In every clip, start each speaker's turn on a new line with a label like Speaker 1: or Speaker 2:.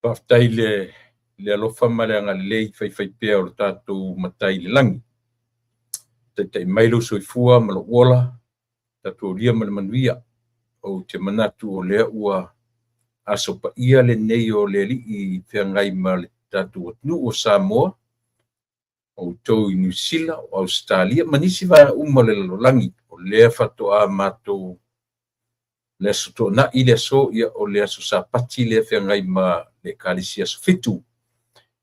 Speaker 1: Faafetai i le alofa ma le agalelei faifaipea o le tatou Matai i le lagi. Taitai mai lou soifua ma lou ola, tatou aulia ma le manuia. Ou te manatu o lea ua aso paia lenei o le Alii feagai ma le tatou atunuu o Samoa, outou i Niu Sila, o Ausetalia ma nisi vaega uma o le lalolagi. O lea faatoa matou le Aso Toonai le aso, ia o le aso Sapati lea feagai ma le Ekalesia Aso Fitu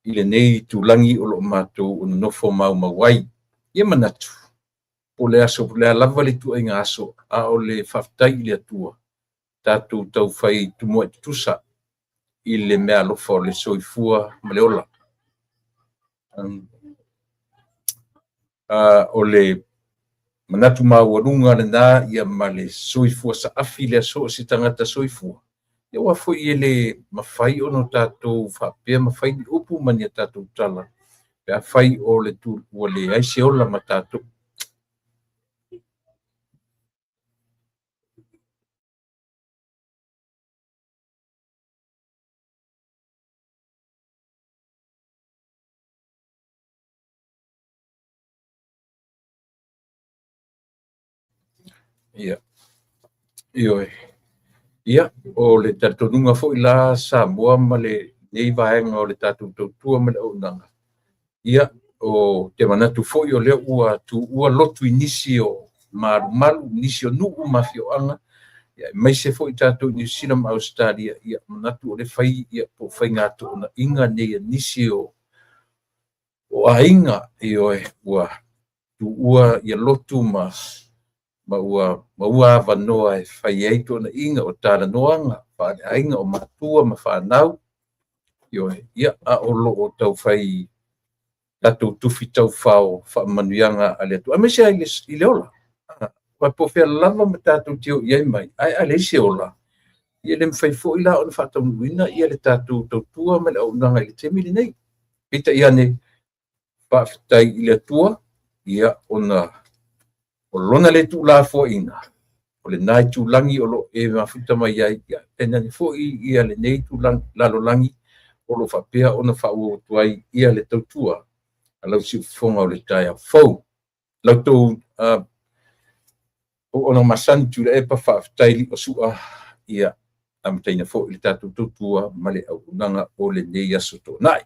Speaker 1: i lenei itulagi o lo o matou nonofo maumau ai. Ia manatu, po o le aso, po o le a lava le ituaiga aso, a o le faafetai i le Atua, tatou taufai tumuai tutusa i le meaalofa o le soifua ma le ola. O le manatu maualuga lena ia ma le soifua saafi le aso o se tagata soifua. Ia aua foi e le mafai ona tatou faapea ma fai ni upu ma ni a tatou tala pe afai o le ua leai se ola ma tatou. Ia, ioe. Ia, o le talitonuga foi la Samoa ma lenei vaega o le tatou tautua ma le auaunaga, ia, o te manatu foi o lea ua tuua lotu i nisi o malumalu, nisi o nuu ma afioaga, ia, aemaise foi tatou i Niu Sila ma Ausetalia, ia, manatu o lea fai ia po o faigatoonaiga nei a nisi o aiga, ioe, ua tuua ia lotu ma ua maua avanoa e fai ai toonaiga o talanoaga faaleaiga o matua ma fanau, ioe, ia, a o lo o taufai tatou tufi taufao faamanuiaga a le Atua, aemaise lava i le ola. Aua po o fea lava ma tatou te o i ai mai, ae a leai se ola, ia e le mafai foi la ona faataunuuina ia le tatou tautua ma le auaunaga i le taimi lenei. Peitai ane, faafetai i le Atua, ia, ona o lona le tuulafoaiina, o lena itulagi o lo o e mafuta mai ai, ia, tainane foi ia lenei lalolagi o lo o faapea ona faaauau atu ai ia le tautua a lau siufofoga o le taeao fou. La outou auauna masani Tuilaepa, faafetai Liumasua, ia amataina foi le tatou tautua ma le auaunaga o lenei aso Toonai.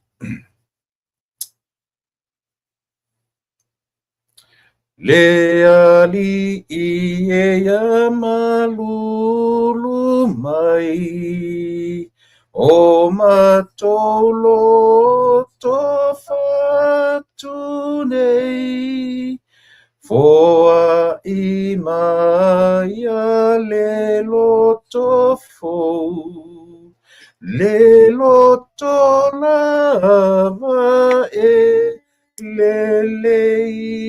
Speaker 1: Le Alii e ia malulu mai, o matou loto fatu nei, foai mai a le loto fou, le loto lava e lelei.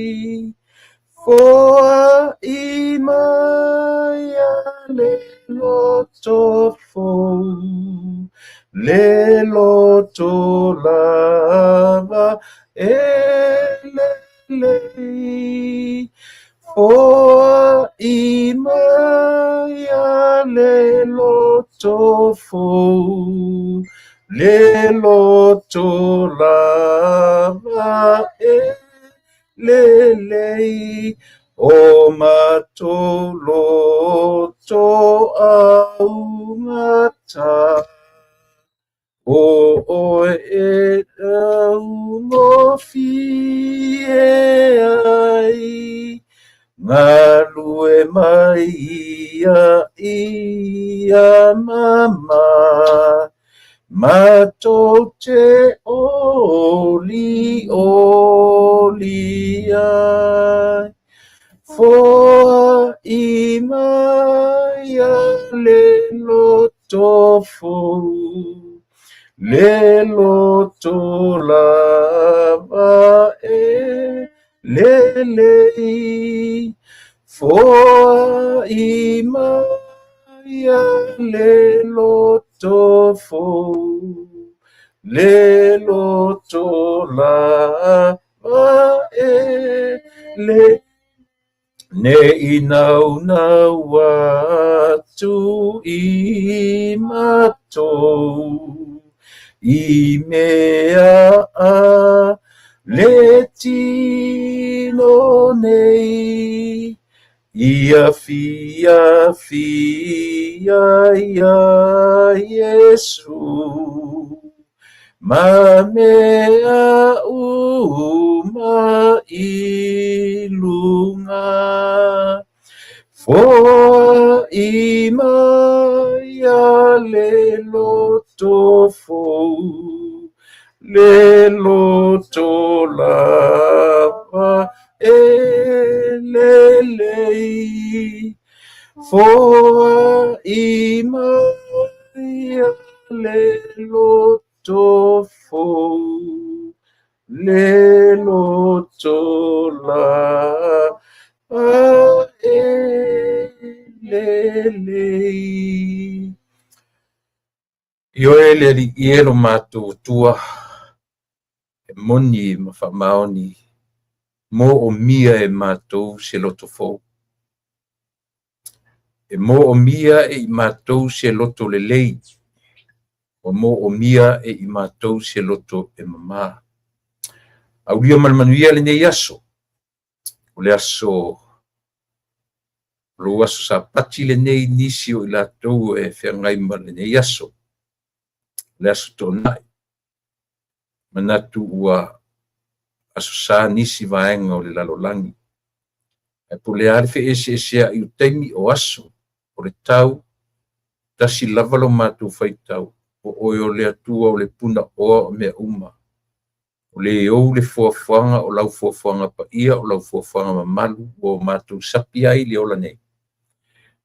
Speaker 1: Foai mai a le loto fou, le loto lava e lelei. Foai mai a le loto fou, le loto lava e lelei. O matou loto augata, o oe e taugofie ai, galue mai ia ia mama, matou te oli oli ai. Foai mai a le loto fou, le loto lava e lelei. Foai mai a le loto fou, le loto lava e lelei. Ne i naunau atu i matou, I mea a le tino nei, Ia fiafia iā Iesu, Ma mea uma i luga. Foai mai a le loto fou, le loto lava e lelei. Foai mai a le loto fou, le loto lava e lelei. Ioe le Alii e lo matou Atua, e moni ma faamaoni, moomia e matou se loto fou. E moomia e i matou se loto lelei, ua moomia e i matou se loto e mamā. Aulia ma le manuia lenei aso, o le aso o lou aso Sapati lenei nisi o i latou e feagai ma lenei aso, le aso Toonai. Manatu ua aso Sa nisi vaega o le lalolagi. Ae po o le a le feeseesea'i o taimi o aso, o le tau, tasi lava lo matou faitau, o oe o le Atua o le Punaoa o mea uma. O le ou le fuafuaga o lau fuafuaga paia, o lau fuafuaga mamalu ua o matou sapi ai i le ola nei.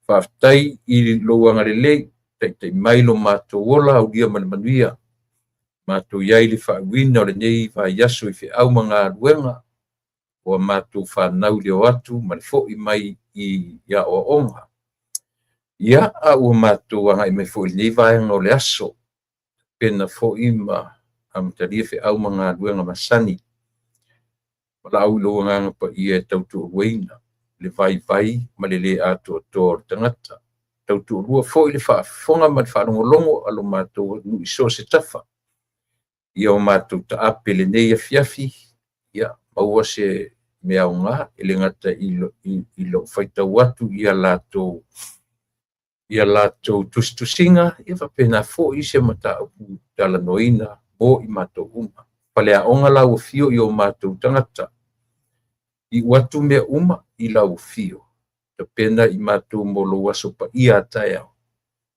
Speaker 1: Faafetai i lou agalelei, taitai mai lo matou ola aulia ma le manuia. Matou i ai i le faaiuina o lenei vaiaso i feau ma galuega, o a matou fanau i le o atu ma le foi mai i aoaoga. Ia, a ua matou agai mai foi i lenei vaega o le aso, tapena foi ma amatalia feau ma galuega masani. Valaau i lou Agaga Paia e tautoaluaina le vaivai ma le le atoatoa o le tagata. Tautoalua foi le faafofoga ma le faalogologo a lo matou atunuu i so o se tafa. Ia o matou taape i lenei afiafi, ia maua se mea aoga e le gata i lou faitau atu i a latou tusitusiga, ia faapena foi se mataupu talanoaina mo i matou uma. Faleaoga lau afio i o matou tagata. Iu atu mea uma i lau afio, tapena i matou mo lou aso paia a taeao.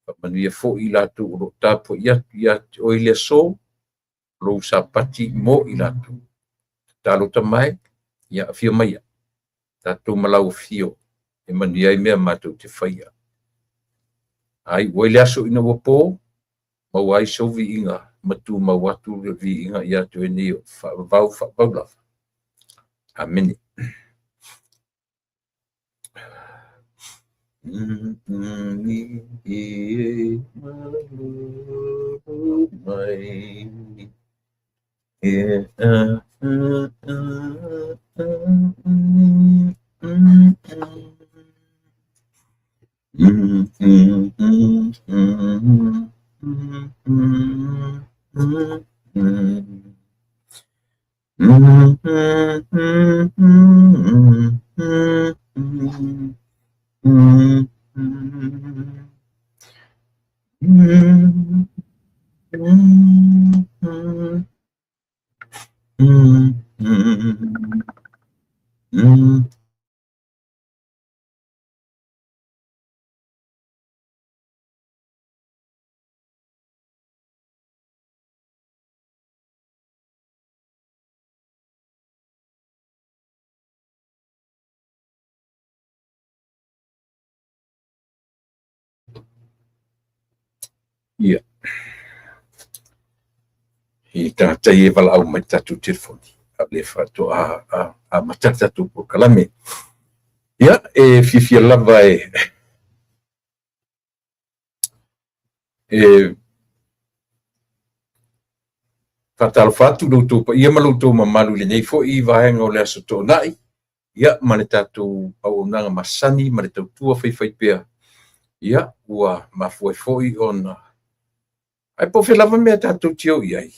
Speaker 1: Faamanuia foi i latou o lo o tapuai atu ia te oe i le aso, lou Sapati mo i latou. Tatalo tamae, ia afio maia, tatou ma lau afio e manuia ai mea matou te faia. A iu ai le aso ina ua po, maua ai sou viiga ma tumau atu le viiga ia te oe nei o faavavau faavavau lava. Amene. Ia. I tagata ia e valaau mai i le tatou telefoni, a o lea faatoa amata le tatou polokalame. Ia, e fiafia lava e faatalofa atu i lo outou paia ma lo outou mamalu i lenei foi vaega o le Aso Toonai, ia, ma le tatou auaunaga masani ma le tautua faifaipea, ia, ua mafua ai foi ona Ae po o fea lava mea tatou te o i ai,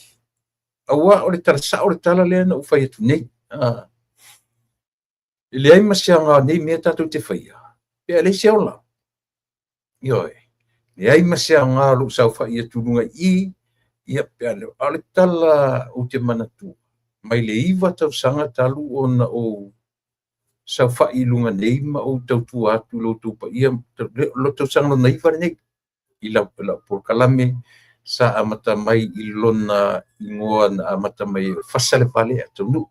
Speaker 1: aua o le tala sao le tala lea na ou fai atu nei. E leai ma se aoga o nei mea tatou te faia, pe a leai se ola. Ioe, leai ma se aoga o lou saofai atu i luga i i, ia pe a a o le tala ou te manatua, mai le 9 tausaga talu ona ou saofai i luga nei ma ou tautua atu i lo outou paia, lo tausaga lona 9 lenei, i lau polokalame sa amata mai i lona igoa na amata mai ai o Fasa le Vale ae Taunuu.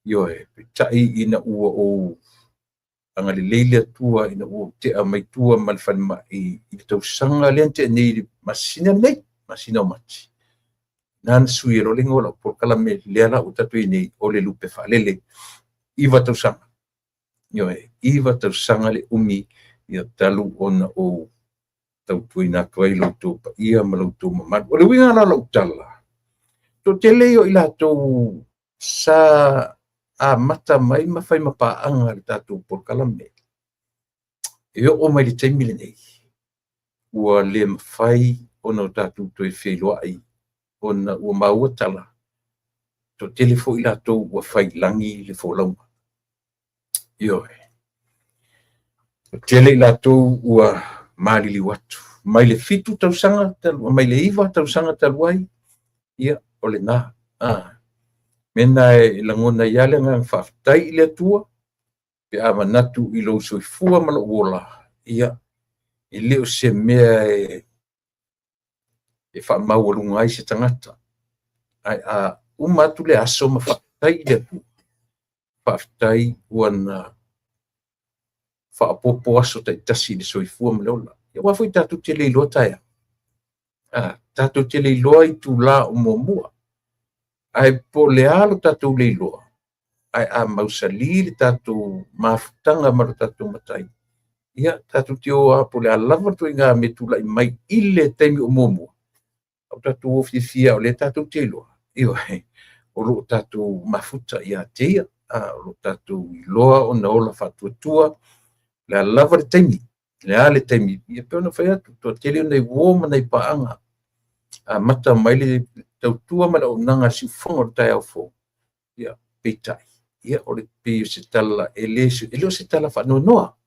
Speaker 1: Ioe, peitai ina ua ou agalelei le Atua ina ua ou tea mai tua ma le falemai i le tausaga lea na tea nei i le masina lenei, masina o Mati. Na na sui ai loa le igoa o lau polokalame lea la ua tatou i ai nei, o le Lupe Faalele. 9 tausaga. Ioe, 9 tausaga le umi ia talu ona ou tautuaina atu ai lo outou paia ma lo outou mamalu. O le uiga la o lau tala, toatele ia o i latou sa amata mai ma fai ma paaga i le tatou polokalame. E oo mai le taimi lenei, ua le mafai ona o tatou toe feiloai ona ua maua tala, toatele foi latou ua fai i lagi le folauga. Ioe. Toatele i latou ua maliliu atu mai le 7 tausaga talu, mai le 9 tausaga talu ai, ia o lena. Mena e lagona ai lava le agaga faafetai i le Atua, pe a manatu i lou soifua ma lou ola, ia, e le o se mea e faamaualuga ai se tagata. Ae a uma atu le aso ma faafetai i le Atua, faafetai ua na faaopoopo aso taitasi i le soifua ma le ola. Aua foi tatou te le iloa taeao. Tatou te le iloa itula o muamua. Ae po o le a lo tatou le iloa, ae a mausali le tatou mafutaga ma lo tatou Matai, ia tatou te o lava po o le a lava le ituaiga mea e tulai mai i le taimi o muamua, o tatou o fiafia o lea tatou te iloa, ioe, o lo o tatou mafuta ia te ia, o lo o tatou iloa ona ola faatuatua, le a lava le taimi, le a le taimi, ia pei ona fai atu, toatele nai uo ma nai paaga, amata mai le tautua ma le auaunaga a le siufofoga o le taeao fou, ia peitai, ia o le pei o se tala, e le o se tala faanoanoa,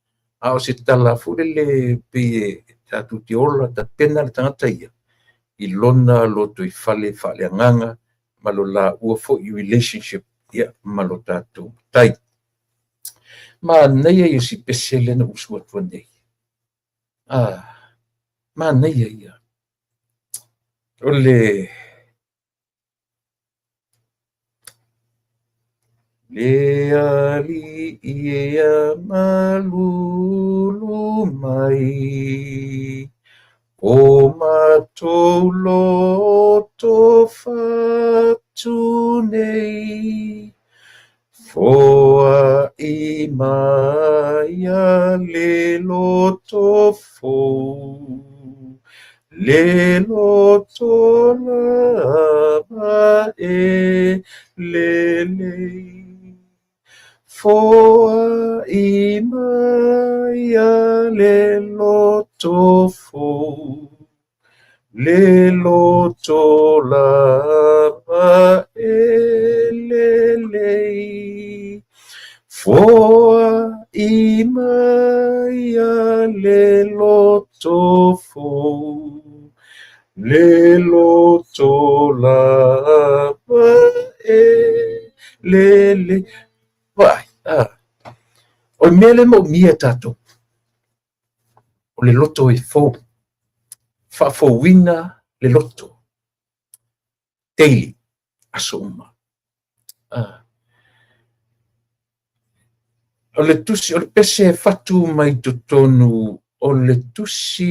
Speaker 1: a o se tala foi lele pei e tatou te ola tapena le tagata ia i lona lotoifale faaleagaga ma lo laua foi relationship, ia, ma lo tatou Matai. Manaia ia si pese lea na usu atu nei. Manaia ia. O le Le Alii ia malulu mai, o matou loto fatu nei, foai mai a le loto fou, le loto lava e lelei. Foai mai a le loto fou, le loto lava e lelei. Foai mai a le loto fou, le loto lava e lelei. Vaai, o le mea lea e maomia e tatou, o le loto e fou, faafouina le loto, daily, aso uma. O le tusi, o le pese e fatu mai totonu o le tusi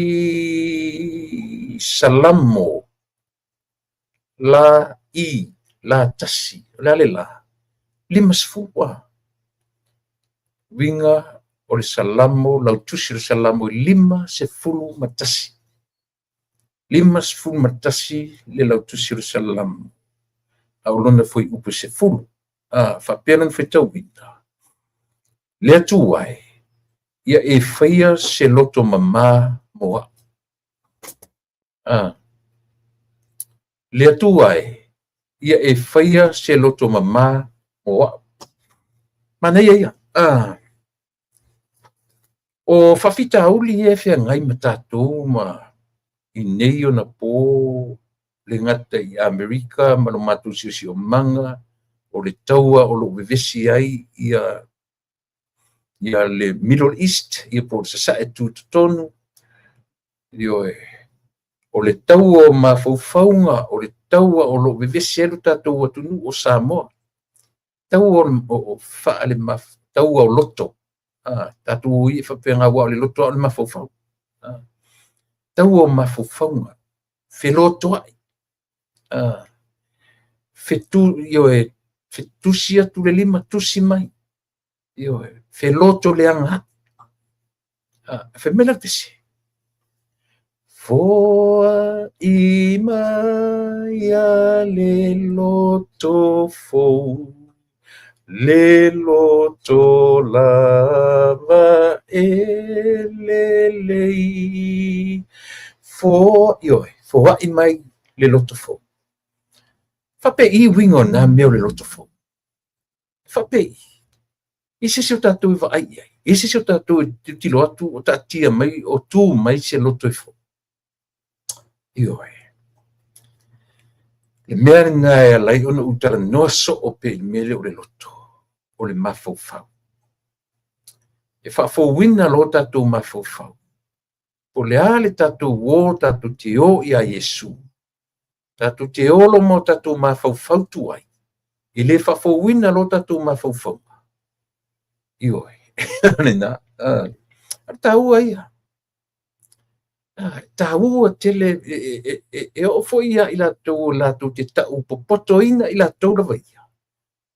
Speaker 1: Salamo la i, la tasi, o le a le la, 50 Uiga o le Salamo, lau tusi o le Salamo e 51. 51 le lau tusi o le Salamo, a o lona fuaiupu e 10. Faapea lona faitauina. Le Atua e, ia e faia se loto mamā mo au. Le Atua e, ia e faia se loto mamā mo a'u. Manaia ia. Ah. O faafitauli ia e feagai ma tatou ma i nei ona pō, le gata i Amerika ma lo matou siosiomaga, o le taua o lo o vevesi ai ia ia le Middle East, ia po o le Sasae Tutotonu, ioe, o le taua o mafaufauga, o le taua o lo o vevesi ai lo tatou atunuu o Samoa, taua o faale taua o loto, tatou o ia faapena, aua o le loto lava o le mafaufau, taua o mafaufauga, felotoai, ioe, fetusi atu le lima, tusi mai, ioe, feloto leaga ai. Fai mai la le pese, Foai mai a le loto fou, le loto lava e lelei. Fo, ioe, foai mai le loto fou. Faapei uiga o na mea o le loto fou? Faapei. I se isi o tatou e vaai i ai, i se isi o tatou e tilotilo atu o taatia mai, o tu mai se loto e fou. Ioe. Le mea lena e ala ai ona ou talanoa soo pea i le mea lea o le loto, o le mafaufau. E faafouina loa tatou mafaufau. Po o le a le tatou o, tatou te o iā Iesu. Tatou te olo ma o tatou mafaufau tuai, e le faafouina loa tatou mafaufauga. Ioe, lena. A le taua ia. Taua tele e oo foi ia i latou o latou te tau popotoina i latou lava ia.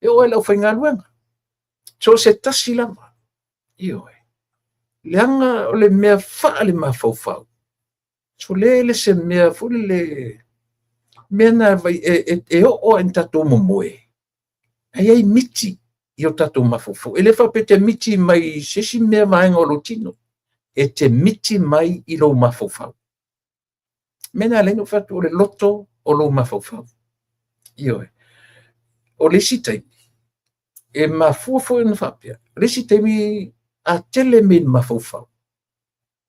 Speaker 1: E oo ai i le aufaigaluega. So o se tasi lava. Ioe. Leaga o le mea faale-mafaufau. So le le se mea foi lele mea na vai e oo lava ina tatou momoe, ae i ai miti i o tatou mafaufau. E le faapea e te miti mai i se isi mea vaega o lou tino, e te miti mai i lou mafaufau. Mea na e ala ai ona ou fai atu o le loto o lou mafaufau. Ioe. O le isi taimi, e mafua foi ona faapea, o le isi taimi a tele mea i le mafaufau,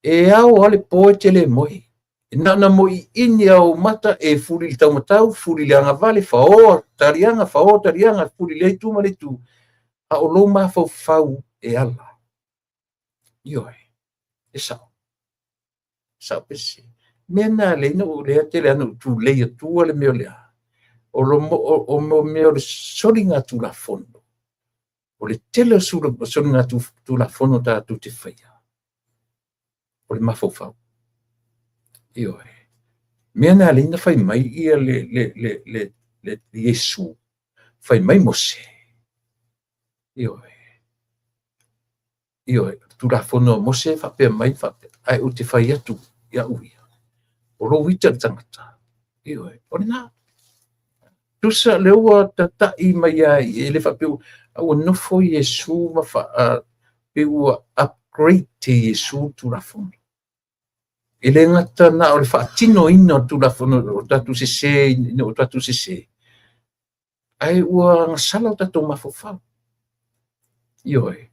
Speaker 1: E ao lava le po e te le moe. E na ona moiiini lava o ou mata e fuli i le taumatau, fuli i le agavale, faoa taliaga, faoa taliaga, fuli i lea itu ma lea itu, a o lou mafaufau e ala. Ioe, e sao. Sao pe sese. Mea na lea na ou lea tele lava na ou tulei atua le mea o le a? O lo o mo mea o le soligatulafono. O le tele o soligatulafono tatou te faia, o le mafaufau. Ioe. Mea na alai na fai mai ia le Iesu, fai mai Mose. Ioe. Ioe, Tulafono a Mose faapea mai faapea, ae ou te fai atu i au ia, o lou ita i le tagata. Ioe, o lena. Tusa lea ua tatai mai lava e le faapea a ua nofo Iesu ma fa, pe ua upgrade e Iesu le Tulafono. E le gata na o le faatinoina o le Tulafono o tatou sese ina ua tatou sese, ae ua agasala o tatou mafaufau. Ioe.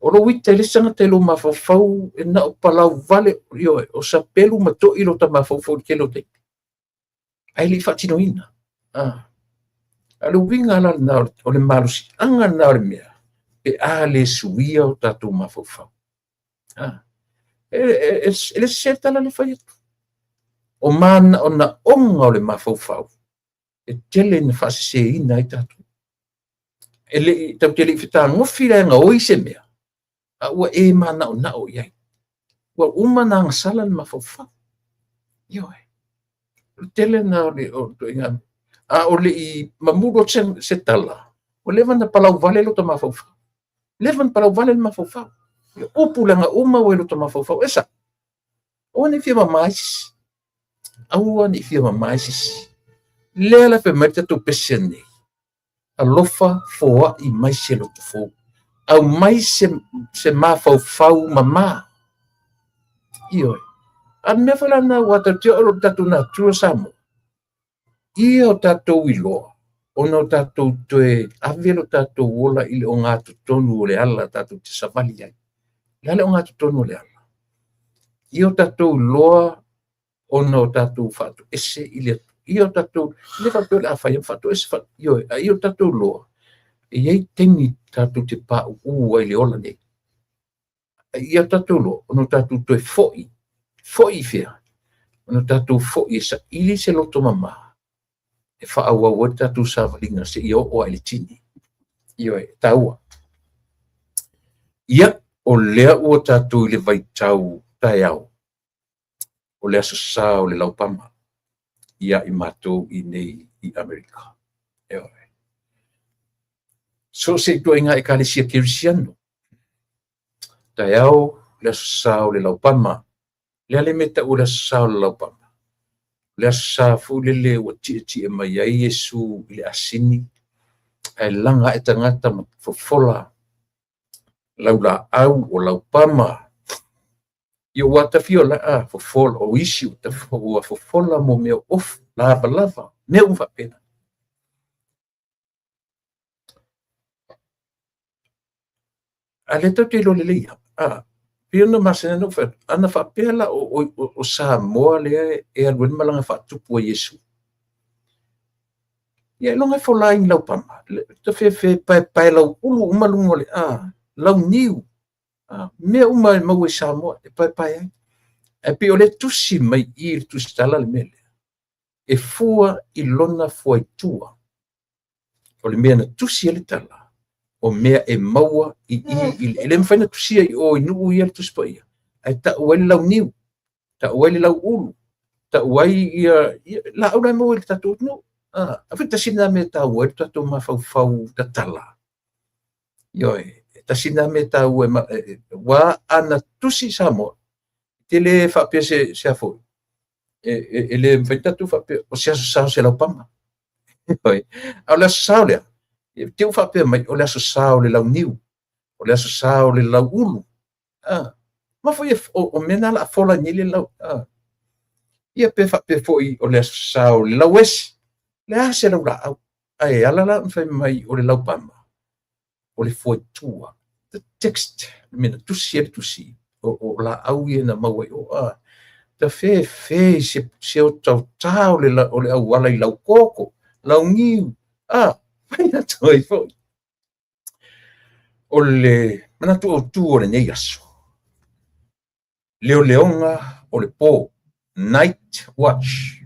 Speaker 1: O lou ita i le isi tagata i lou mafaufau e na o palau vale, ioe, o sapelu ma toi lo ta mafaufau i le tele o taimi. Ae le i faatinoina. A le uiga la lena o le malosiaga lena o le mea, pe a le suia o tatou mafaufau. E le sese le tala lea fai atu. O manaonaoga o le mafaufau, e tele ina faaseseina ai tatou. E le i, tatou te le i fetagofi la e gaoi se mea, a ua e manaonao i ai. Ua uma ona agasala le mafaufau. Ioe. O le tele na o le ituaiga mea. A o le i mamulu atu se tala, ua leva ona palau vale lota mafaufau. Leva ona palau vale le mafaufau. Upu leaga uma ua i lota mafaufau. E sao. Aua ne i fia mama ai se isi. Aua ne i fia mama ai se isi. Lea la fai mai le tatou pese nei. Alofa foai mai se loto fou. Aumai se mafaufau mama. Ioe. A o le mea foi la lena ua tatou te oo i lo tatou natura Samoa. Ia o tatou iloa, ona o tatou toe ave lo tatou ola i le ogatotonu o le ala tatou te savali ai. O le a le ogatotonu o le ala? Ia o tatou iloa ona o tatou faatoese i le Atua. Ia o tatou, e le faapea o le a fai ma faatoese, ioe, a ia o tatou iloa, e i ai taimi tatou te pauu ai i le ola nei. A ia o tatou iloa, ona o tatou toe foi, foi i fea? Ona o tatou foi e saili se loto mama e faaauau ai le tatou savaliga seia oo lava i le tini. Ioe, e taua. Ia, o lea ua tatou i le vaitau taeao, o le Aso Sa o le Laupama ia i matou i inei i Amerika. Ioe. So o se ituaiga Ekalesia Kerisiano, taeao le Aso Sa o le Laupama. Le a le mea e tau o le Aso Sa o le Laupama? O le Aso Sa foi lele ua tietie mai ai Iesu i le asini, ae laga ae tagata ma fofola laulaau o laupama. Ia ua tafia la a fofola o isi ua fofola mo mea ofu, lavalava, mea uma faapena. A lea tatou te iloa lelei lava, a, pei ona masani ona ou fai atu, ana faapea la o Samoa lea e alu ai le malaga faatupu a Iesu, ia ailoga e fola ai ni laupama, tafefe paepae lauulu uma luga o le a, launiu, a, mea uma e maua i Samoa e paepae ai. Ae pei o lea e tusi mai i i le tusitala le mea lea, e fua i lona fuaitua. O le mea na tusi ai le tala, o mea e maua i i, e le mafai ona tusia i o i nuu ia le Tusi Paia, ae tau ai le launiu, tau ai le lauulu, tau ai ia laau la e maua i le tatou atunuu. A foi tasi lena mea e taua ai le tatou mafaufau tatala. Ioe, tasi lena mea e taua aua ana tusi i Samoa, te le faapea se a foi, e le mafai tatou faapea o se Aso Sa o se laupama. A o le Aso Sa o lea, e te faapea mai o le Aso Sa o le launiu, o le Aso Sa o le lauulu. Ma foi o mea na la fola nei le lau. Ia pe faapea foi o le Aso Sa o le lauesi, le a se laulaau. Ae ala la ona fai mai o le laupama, o le fuaitua, the text, le mea na tusi ai le tusi, o laau ia na maua i o. Tafefe i se otaota o le auala i laukoko, launiu, fai atu ai foi. O le manatu autu o lenei aso, leoleoga o le po, night watch.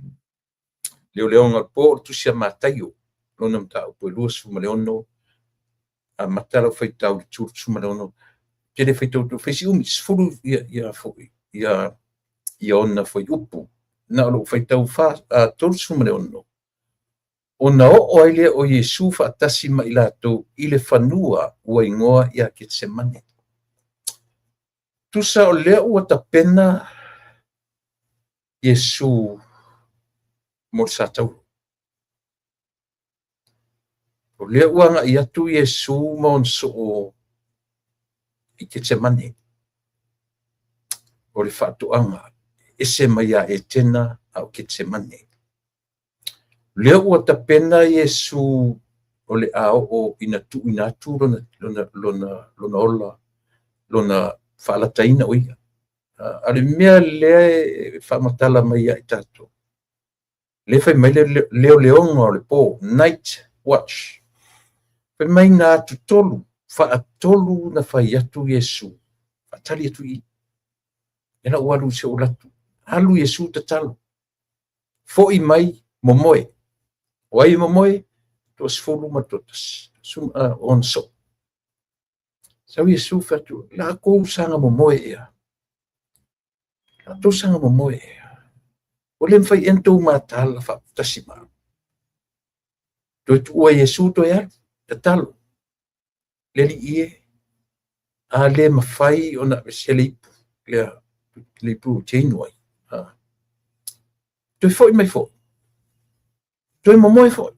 Speaker 1: Leoleoga o le po, o le tusi a Mataio, lona mataupu e 26, amata lau faitau i le 36, te le faitau atu, fai si umi, 10 ia foi, ia ona fuaiupu. Na o lou faitau 36, ona oo ai lea o Iesu faatasi ma i latou i le fanua ua igoa ia Ketsemane. Tusa o lea ua tapena Iesu mo le satauro. O lea ua agai atu Iesu ma ona soo i Ketsemane. O le faatoaga ese mai ia Etena a o Ketsemane. O lea ua tapena Iesu o le a oo ina tuuina atu lona ola, lona faalataina o ia. A le mea lea e faamatala mai ia i tatou, lea fai mai le leoleoga o le po, night watch. Fai mai na atu tolu, faatolu na fai atu Iesu, faatali atu i i. E lau alu se ou latu, alu Iesu tatalo, foi mai momoe. O ai momoe? Toa 11, ona soo. Sau Iesu fai atu, la kou saga momoe ea. La tou saga momoe ea. O le mafai ea ona tou mataala faatasi ma au. Toe tuua Iesu toe alu, tatalo. Le Alii e, a le mafai ona aveesea le ipu, lea, le ipu te inu ai. Toe foi mai foi. Toe momoe foi.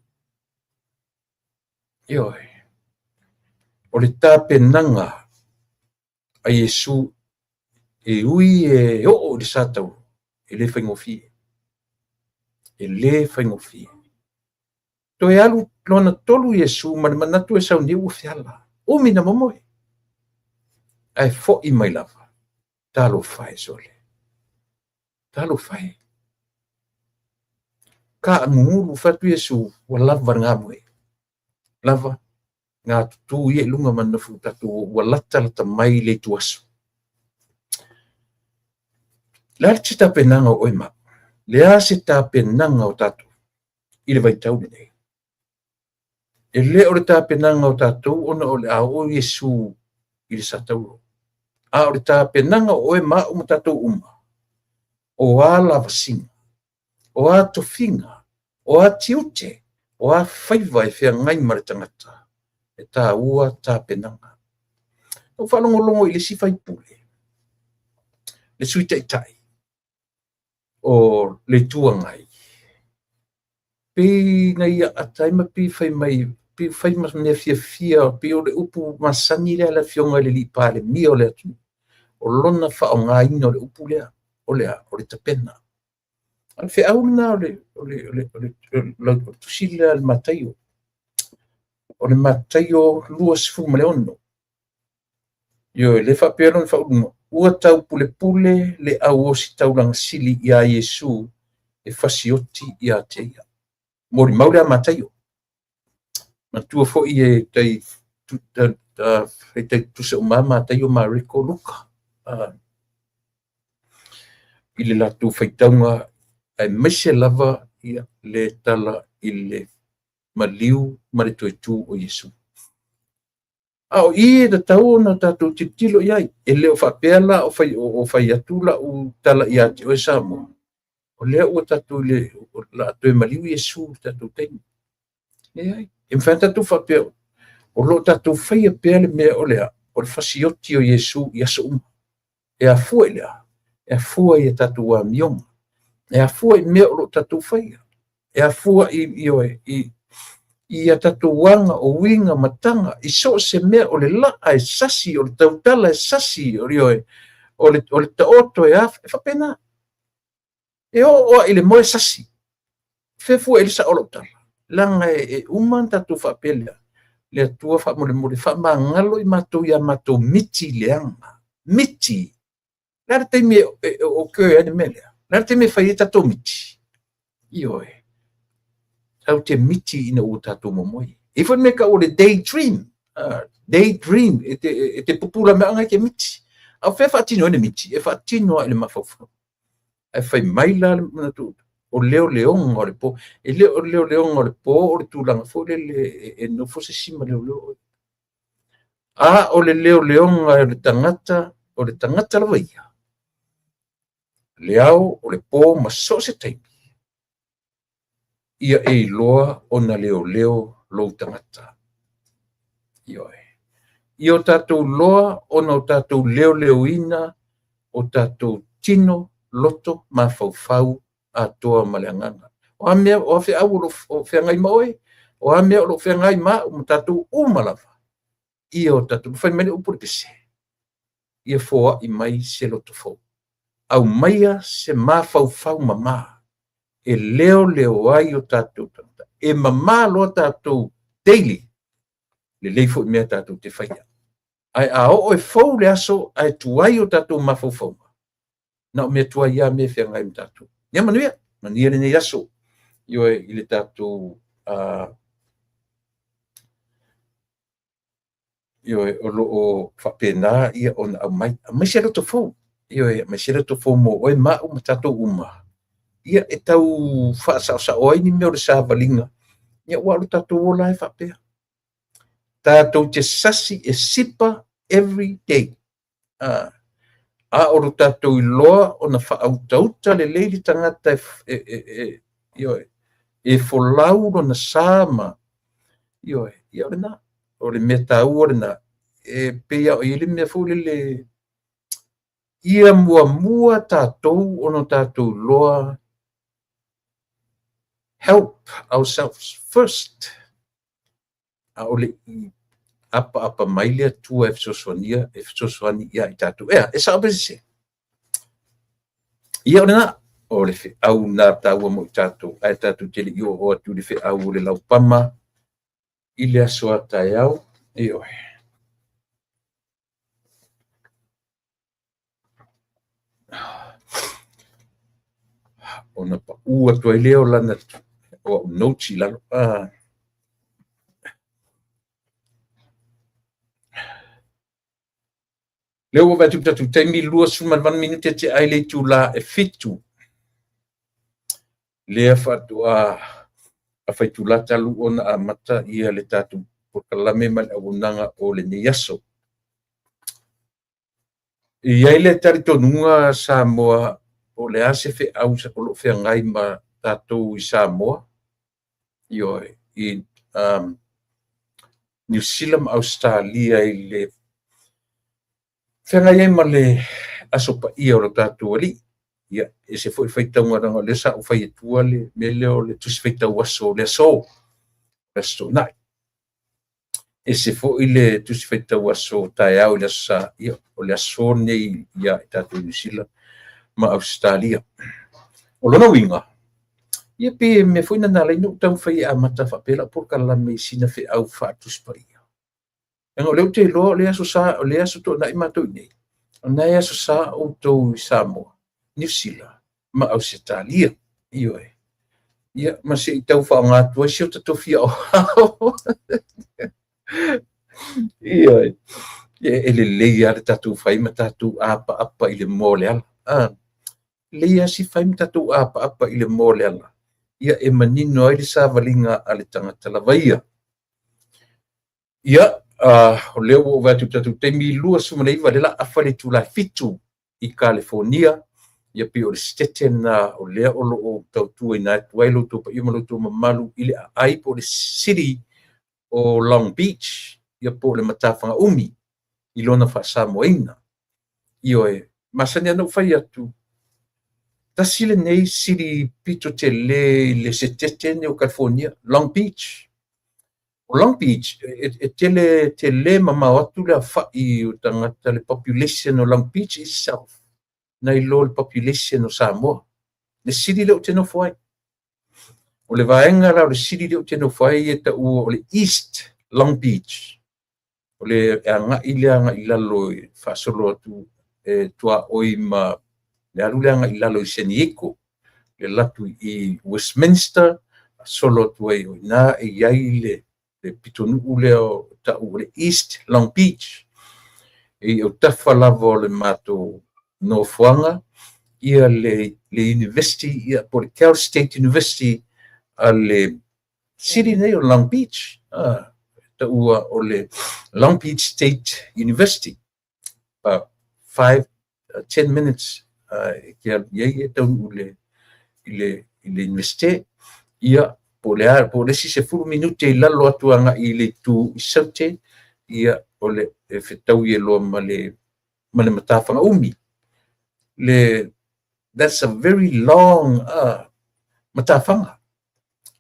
Speaker 1: Ioe. O le tapenaga a Iesu e ui e oo i le satauro, e le faigofie. E le faigofie. Toe alu lona tolu Iesu ma le manatu e sauni ua feala. Umi na momoe. Ae fo'i mai lava. Talofa e sole. Talofa e. Kaagugulu fai atu Iesu, ua lava le gamoe. Lava gatutu ia i luga ma nofo tatou ua latalata mai le ituaso. Le a se tapenaga o oe ma au? Le a se tapenaga o tatou i le vaitau lenei? E le o le tapenaga o tatou ona o le a oo Iesu i le satauro. A o le tapenaga o oe ma au ma tatou uma, o a lavasiga, o a tofiga, o a tiute, o a faiva e feagai ma le tagata, e taua tapenaga. Na ou faalogologo i le isi faipule, le Sui Taitai o le Itu Agai, pei na ia aata ai ma pei fai mai, pei fai ma mea fiafia, pei o le upu masani lea a le afioga i le alii Palemia o le atunuu, o lona faaaogaina o le upu lea, o le a? O le tapena. A o le feau lena o le tusi lea a le Mataio. O le Mataio 26. Ioe, le faapea lona faauigaga, ua taupulepule le au ositaulaga sili iā Iesu e fasioti ia te ia. Molimau lea a Mataio. Manatua foi e tai tutusa uma Mataio, Mareko, Luka i le latou faitauga aemaise lava le tala i le maliu ma le toe tu o Iesu. A o i e tatau ona tatou tilotilo i ai. E le o faapea la o fai atu lau tala ia te oe Samoa, o lea ua tatou le o le a toe maliu Iesu i le tatou taimi. Leai, e mafai ona tatou faapea, o lo o tatou faia pea le mea o le a, o le fasioti o Iesu i aso uma. E afua i le a? E afua i a tatou amioga. E afua i mea o lo o tatou faia. E afua i a tatou aga, o uiga, ma taga, i so o se mea, o le laa e sasi, o le tautala e sasi, o le taoto e e faapena. E oo lava i le moe sasi. Fea fua i le sao o lau tala. Leaga e uma ona tatou faapea lea, le Atua faamolemole, faamagalo i matou ia matou miti leaga. Miti. Le a le taimi e occur ai le mea lea? Le a le taimi e fai ai tatou miti? Ioe. Tatou te miti ina ua tatou momoe. E i ai foi le mea e tau o le daydream. Daydream, e te pupula mai aga e te miti. A o fea e faatino ai le miti? E faatino lava i le mafaufau. Ae fai mai la le manatu, o leoleoga o le po. E le o le leoleoga o le po o le tulaga foi lele e nofo se isi ma leoleo oe. A o le leoleoga o le tagata lava ia, le ao, o le po ma so o se taimi, ia e iloa ona leoleo lou tagata. Ioe. Ia o tatou loa ona o tatou leoleoina o tatou tino, loto, mafaufau, atoa ma le agaga. O a mea, o a feau o lo o feagai ma oe, o a mea o lo o feagai ma au ma tatou uma lava, ia o tatou, fai mai le upu le pese, ia foai mai se loto fou. Aumaia se mafaufau mamā e leoleo ai o tatou tagata. E mamā loa tatou daily, lelei foi mea tatou te faia. Ae a oo e fou le aso ae tuai o tatou mafaufauga, na o mea tuai lava mea e feagai ma tatou. Ia manuia, manuia lenei aso. Ioe, i le tatou ioe, o lo o faapena ia ona aumai. Aumai se loto fou. Ioe, aumai se loto fou mo oe ma au ma tatou uma. Ia e tau faasaosao ai ni mea o le savaliga. Ia ua o le tatou ola e faapea. Tatou te sasi e sipa every day. A o lo tatou iloa ona faautauta lelei le tagata ioe, e folau lona sa ma ioe, ia o lena. O le mea taua lena. E pei lava o i ai le mea foi lele, ia muamua tatou ona tatou iloa help ourselves first. A o le i apaapa mai le Atua e fesoasoani ia i tatou. Ea, e sao pe sese? Ia o lena. O le feau lena taua mo i tatou, ae tatou te le i oo atu i le feau o le laupama i le aso a taeao. Ioe. Ona pau atu ai lea o lana o au notes i lalo. Lea ua vaai atu i le tatou taimi, 28 minute te ai le itula e 7. Lea faatoa afa itula talu ona amata ia le tatou polokalame ma le auaunaga o lenei aso. E i ai le talitonuga Samoa, o le a se feau o lo o feagai ma tatou i Samoa, ioe, i Niu Sila ma Ausetalia i le feagai ai ma le Aso Paia o lo tatou Alii. Ia, ese foi le faitauga, leaga o lea sa ou fai atua le mea lea o le Tusi Faitau Aso o le aso, le Aso Toonai. Ese foi le Tusi Faitau Aso taeao i le Aso Sa, ia, o le aso lenei ia i tatou Niu Sila ma Ausetalia. O lona uiga, ia pei e mea foi na ala ai ona ou taumafai e amata faapea lau polokalame i sina feau faatusi paia. Leaga o lea ou te iloa o le Aso Sa, o le Aso Toonai matou i inei, o lena e Aso Sa outou i Samoa, Niu Sila ma Ausetalia. Ioe. Ia, ma se i tau faaaoga atu ai si o tatou fia aoao. Ioe. E lelei lava le tatou fai ma tatou apaapa i le moa o le ala. Lelei lava si fai ma tatou apaapa i le moa o le ala. Ia e manino ai le savaliga a le tagata lava ia. Ia, o lea ua ou vaai atu i le tatou taimi, 29, lea o le a afa le itula e 7 i Kalifonia. Ia pei o le setete lena o lea o lo o tautuaina atu ai lo outou paia ma lo outou mamalu i le aai po o le city o Long Beach, ia po o le matafaga umi i lona faasamoaina. Ioe, masani lava ona ou fai atu, tasi lenei city pito tele i le setete lenei o Kalifonia, Long Beach. O Long Beach, e tele tele mamao atu le aofai o tagata, le population o Long Beach itself, nai lo le population o Samoa. Le city lea ou te nofo ai. O le vaega la o le city lea ou te nofo ai e taua o le East Long Beach. O le agai lea agai i lalo e faasolo atu e tuaoi ma le alu lea agai i lalo i San Diego, le alu atu i Westminster, faasolo atu ai o i ina e i ai le pitonuu lea o tau o le East Long Beach. E i autafa lava o le matou nofoaga ia le university, ia po o le Cal State University a le city nei o Long Beach, taua o le Long Beach State University. About 5 10 minutes e te alu i ai e taunuu i le university. Ia, po o le a, po o le isi 10 minute i lalo atu agai i le itu i Saute, ia, o le e fetaui e loa ma le matafaga umi. Le, that's a very long matafaga.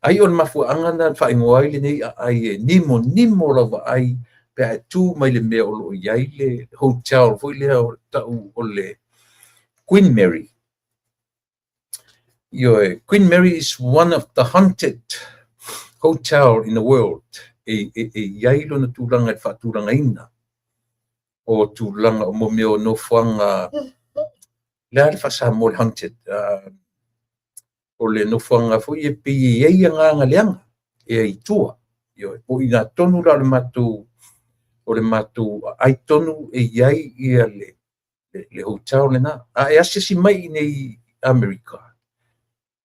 Speaker 1: Ai o le mafuaaga na faaigoa ai lenei aai e nimo nimo lau vaai pe a e tu mai le mea o lo o i ai le hotel foi lea o tau o le Queen Mary. Ioe, Queen Mary is one of the haunted hotel in the world. E i ai lona tulaga i le faatulagaina o tulaga o mo mea o nofoaga, le a le faasamoa le haunted, o le nofoaga foi e pei e i ai agaga leaga e ai i tua. Ioe, o i ina tonu la o le matou aai tonu e i ai ia le hotel lena. A e asiasi mai i nei Amerika,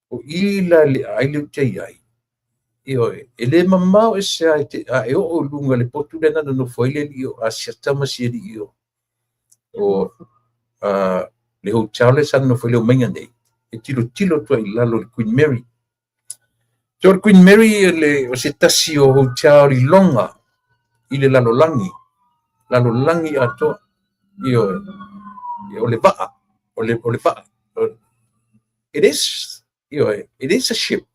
Speaker 1: o i la le aai lea ou te i ai, ioe, e le mamao ese a e oo i luga le potu lea na nonofo ai le alii o Asiata ma si alii o le hotel lea sa nonofo ai le omaiga nei, e tilotilo atu ai i lalo i le Queen Mary. So le Queen Mary o se tasi o hotel iloga i le lalolagi, lalolagi atoa. Ioe, o le vaa, o le vaa. It is, ioe, it is a ship.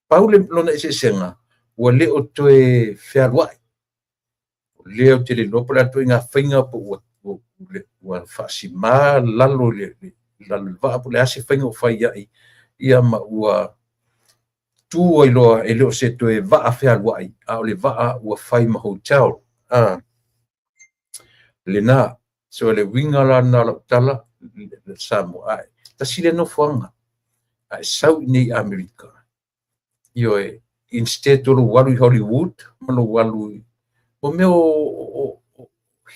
Speaker 1: Pau le lona eseesega, ua le o toe fealuai. O lea ou te le iloa po o le a le ituaiga faiga po ua faasima lalo i lalo i le vaa po o le a se faiga ua fai ai, ia ma ua tu ai loa, e le o se toe vaa fealuai, a o le vaa ua fai ma hotel. Lena. So le uiga la lena o lau tala, Samoa, ae tasi le nofoaga, ae sau i nei Amerika. Ioe, instead o lou alu i Hollywood, ma lou alu i o mea o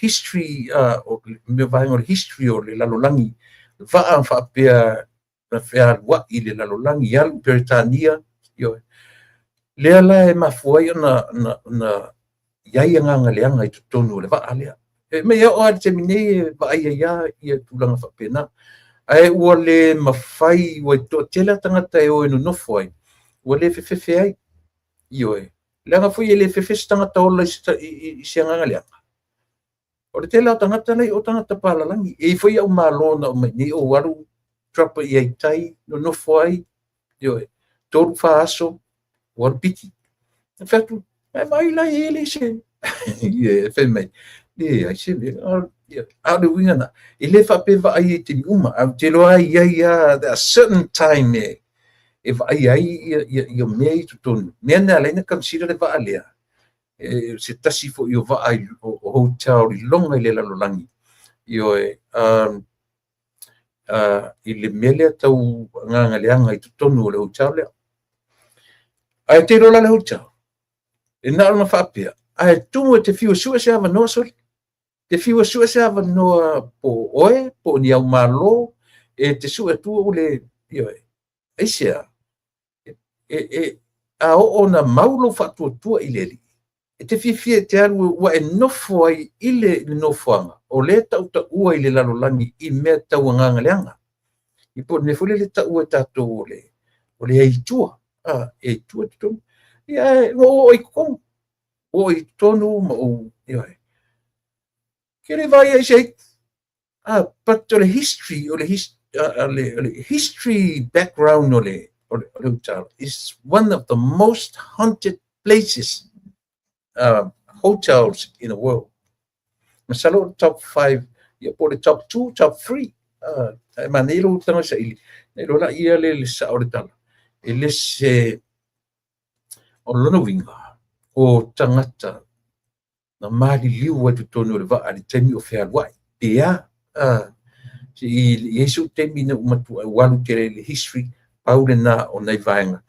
Speaker 1: history, o mea vaega o le history o le lalolagi, vaa faapea na fealuai i le lalolagi, alu i Peretania, ioe. Lea la e mafua ai ona i ai agaga leaga i totonu o le vaa lea. E mei oo lava i le taimi nei e vaai ai lava ia tulaga faapena. Ae ua le mafai, ua toatele tagata e o e nonofo ai, ua le fefefe ai. Ioe, leaga foi e le fefe se tagata ola i se agaga leaga. O le tele o tagata nei o tagata palalagi. E i ai foi au malo na aumai nei ou alu drop i ai i tai, nonofo ai, ioe, 3-4 aso, ua alu piki. E fai atu, e vaai la e le se. E fai mai, leai se mea. A o le uiga na, e le faapea vaai i taimi uma, ae ou te iloa i ai lava, there are certain time e vaai ai ia mea i totonu. Mea na ala ai ona consider le vaa lea, se tasi foi o vaa o hotel iloga i le lalolagi. Ioe, i le mea lea tau agaga leaga i totonu o le hotel lea. Ae te iloa la le hotel, e na ona faapea, ae tumu e te fiu e sue se avanoa sole. Te fiu e sue se avanoa po oe, po o ni au malo, e te sue atu o le, ioe, aisea, a oo na mau lou faatuatua i le Alii, e te fiafia e te alu ua e nofo ai i le nofoaga, o le tautaua i le lalolagi i mea tau agaga leaga. I po o le mea foi lele taua e tatou o le aitua, e aitua totonu. Ia, ua oo i totonu, ua oo i totonu ma ou, ioe. Ke le vaai ai se aitu. But o le history, o le history background o le hotel is one of the most haunted places, hotels in the world. Masalo o le top 5, ia po o le top 2, top 3. E manei lou tago saili, na iloa la ia le sao o le tala. E le se, o lona uiga, o tagata na maliliu ai totonu o le vaa i le taimi o fealuai. Pe a, i ai sou taimi na ou matua ua alu tele i le history, pau lena o nai vaega.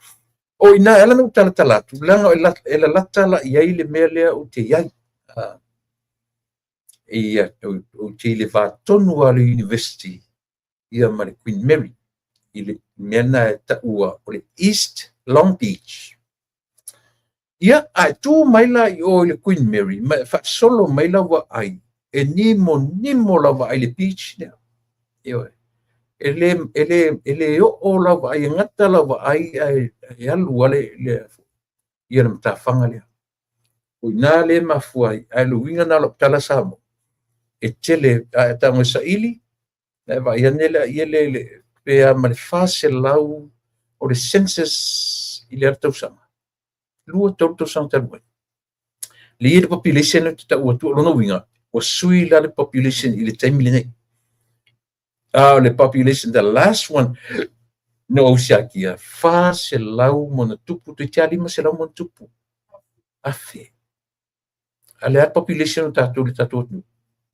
Speaker 1: O ina e ala na ou talatala atu, leaga e lalata la i ai le mea lea ou te i ai. Ia, ou te i le vatonu a le university, ia ma le Queen Mary, i le mea na e taua o le East Long Beach. Ia, ae tu mai la i o i le Queen Mary, ma e faasolo mai lau vaai, e nimo nimo lau vaai i le beach lea. Ioe. E le oo lau vaai, e gata lau vaai ae alu ale ia le matafaga lea. O ina le mafua ai, ae le uiga na o lau tala Samoa, e tele, ae tago e saili, na e vaai ane lea ia le pe a ma le 400 o le census i le ala tausaga. 2-3 tausaga talu ai. Le ia le population o te tau atu o lona uiga, ua sui la le population i le taimi lenei. O le population, the last one, no au siakia, 400 mona tupu, toeitiiti lava 500 mona tupu. Afe. A le a population o tatou le tatou atunuu,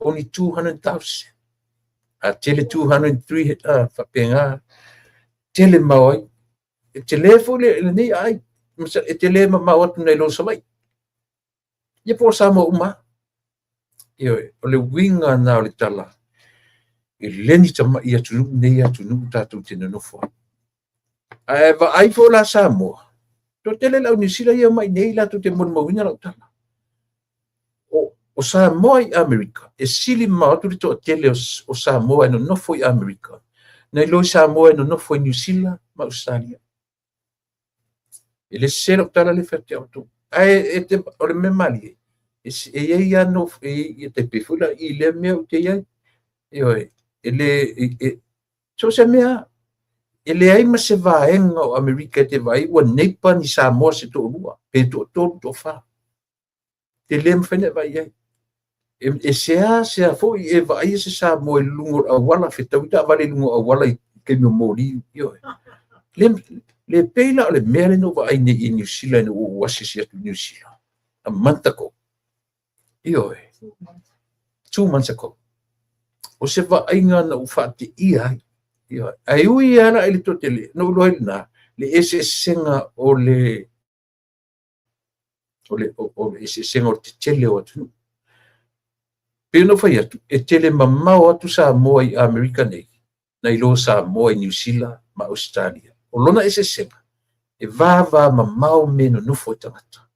Speaker 1: only 200,000. A tele 203, faapena, tele mau ai. E tele foi lenei ai, e tele mamao atu nei lo Savaii. Ia po o Samoa uma. Ioe, o le uiga na o le tala, e le ni tamai atunuu nei atunuu tatou te nonofo ai. Ae vaai foi la Samoa, toatele le au Niu Sila ia mai nei latou te molimauina lau tala. O Samoa i Amerika, e sili mamao atu le toatele o Samoa e nonofo i Amerika, nai lo i Samoa e nonofo i Niu Sila ma Australia. E le sese lau tala le fai atu ia outou. Ae o le mea malie, e i ai lava nofo, e tai pei foi la i lea mea ou te i ai. Ioe, e le, so se mea, e leai ma se vaega o Amerika e te vaai ua neipa ni Samoa se toalua, pe toatolu, toafa. Te le mafai ona e vaai ai. E seasea foi e vaaia se Samoa i luga o le auala, fetaui taavale i luga o auala i taimi o moli. Ioe. Le, le pei la o le mea lea na ou vaai nei i Niu Sila ina ua ou asiasi atu i Niu Sila a month ago. Ioe. 2 months ago. O se vaaiga na ou faateia ai. Ioe. Ae ui lava la i le toatele, na ou iloa ai lena, le eseesega o le eseesega o le tetele o atunuu. Pei ona ou fai atu, e tele mamao atu Samoa i Amerika nei, nai lo Samoa i Niu Sila ma Ausetalia. O lona eseesega, e vavamamao me nonofo ai tagata.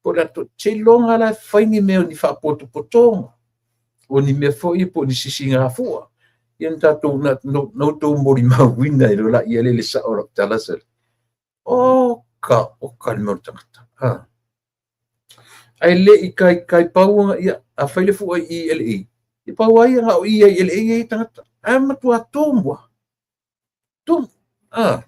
Speaker 1: Po o le a seiloga la e fai ni mea o ni faapotopotoga, o ni mea foi po o ni sisigafua. Ia na tatou na outou molimauina e loa laia le sao o lau tala sale. Oka, oka le mea o le tagata. Ha. Ae le i kai kai pau ia a fai le fua i LA. I pau ai na o i ai LA ai tagata. Ae matua tumu. Tumu. Ah.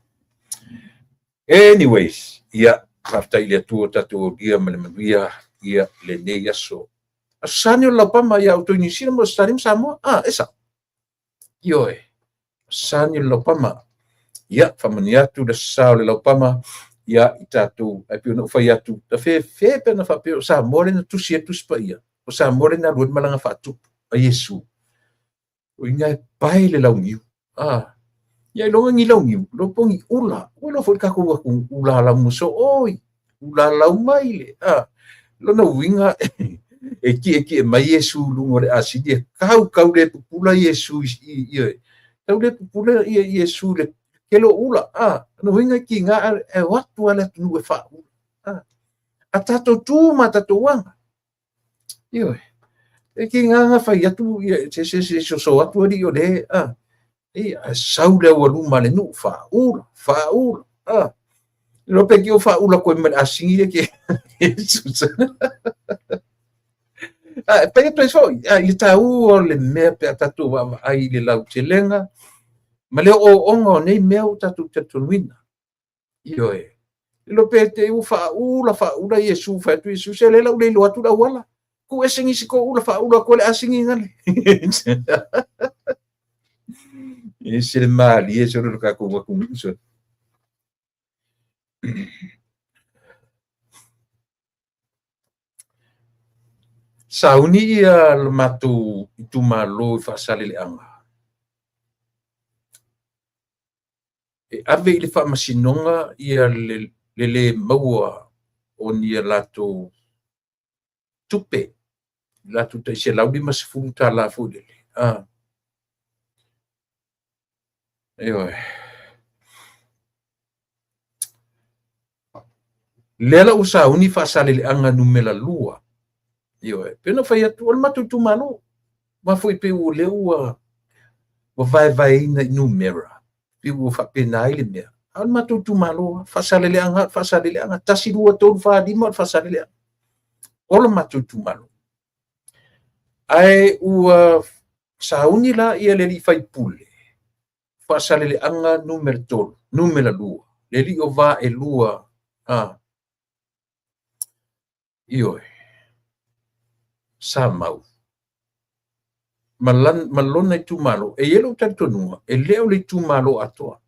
Speaker 1: Anyways, ia, faafetai i le Atua tatou aulia ma le manuia ia lenei aso. Aso Sa nei o le laupama ia outou i Niu Sila ma Ausetalia ma Samoa. Ah, e sao. Ioe. Aso Sa nei o le laupama. Ia, faamanuia atu le aso Sa o le laupama ia i tatou, ae pei ona ou fai atu, ta fefe pe ana faapea o Samoa lea na tusi ai le Tusi Paia, o Samoa lea na alu ai le malaga faatupu a Iesu. O ina e pae le launiu. Ah, ia iloga ni launiu, iloa po o ni ula. Ua iloa foi le tatou atu ula lau mosooi, ula lau maile. Ah, lona uiga e tietie mai Iesu i luga o le asini e tau tau le pupula Iesu i tau le pupula ia Iesu i le tele o ula. Ah, lona uiga e tiga e o atu lava le atunuu e faaula. Ah, a tatou tu ma tatou aga. Ioe. E tiga na fai atu ia se se se soso atu alii o le ah. Ia, sau le aualuma a le nuu, faaula, faaula. Ah. Iloa pe ki o faaula koe ma le asini le ke. Jesus. Ah, e pai atu ai foi, ah, i le taua o le mea pe a tatou vaavaai i le lautelega ma le ooooga o nei mea ua tatou talitonuina. Ioe. Iloa pe te ua faaula, faaula Iesu, fai atu Iesu, se lea la ua le iloa atu le auala. Tuu ese nisi ko ula faaula atu ai le asini gale. E se le malie se le tatou atunuu se. Sauni ia le matou itumalo i Faasaleleaga. E ave i le faamasinoga ia le lē maua o ni a latou tupe, latou tai $150 foi lele. Ah. Ioe. Lea la ua sauni Faasaleleaga numera 2. Ioe. Pei ona fai atu, o le matou itumalo. Ma foi pei ua lea ua vaevaeina i numera. Pei ua faapena ai le mea. A o le matou itumalo, Faasaleleaga, Faasaleleaga, 1, 2, 3, 4, 5 o le Faasaleleaga. O le matou itumalo. Ae ua sauni la ia le alii faipule, Faasaleleaga numera 3, numera 2, le alii o Vaelua, a, ioe, Samau, ma lona itumalo. E i ai lou talitonuga, e le o le itumalo atoa.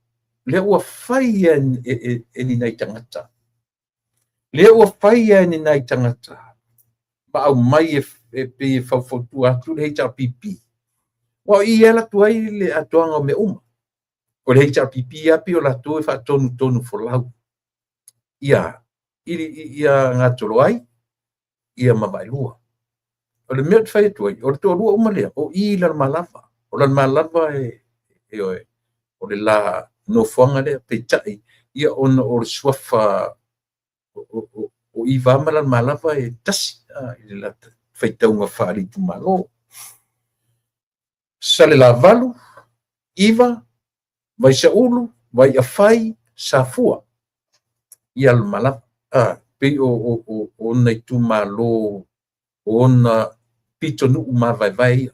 Speaker 1: Lea ua fai e ni nai tagata. Lea ua fai e ni nai tagata ma aumai e pei e faufautua atu le HRPP. Ua o i e ala atu ai le atoaga o mea uma. O le HRPP lava pei o latou e faatonutonu folau ia ia gatolo ai ia ma Vaelua. O le mea ou te fai atu ai, o le toalua uma lea, o i Lalomalava. O Lalomalava e, ioe, o le la nofoaga lea, peitai, ia ona o le suafa o Iva ma Lalomalava e tasi i le la faitauga faale-itumalo. Salelavalu, Iva, Vaisaulu, Vaiafai, Safua, ia Lalomalava. Pei o ona itumalo, o ona pitonuu mavaevae ia.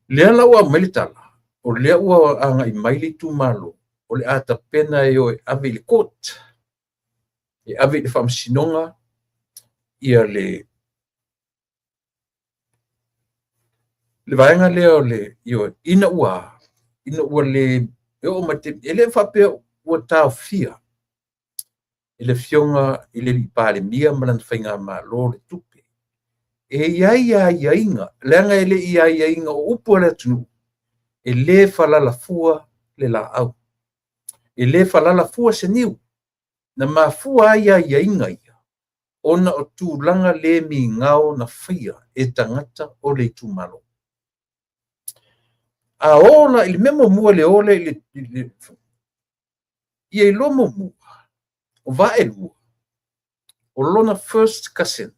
Speaker 1: Lea la ua aumai le tala, o lea ua agai mai le itumalo, o le a tapena e o e ave i le court, e ave i le faamasinoga ia le Le vaega lea o le ioe, ina ua le e oo mai e le faapea ua taofia e le afioga i le Palemia ma lana faigamalo le tupe. E i ai aiaiga, leaga e le i aiaiga o upu a le atunuu, e le falala fua le laau, e le falala fua se niu. Na mafua ai aiaiga ia ona o tulaga le migao na faia e tagata o le itumalo. A o la i le mea muamua i le o lea i le ia iloa muamua, o Vaaelua, o lona first cousin,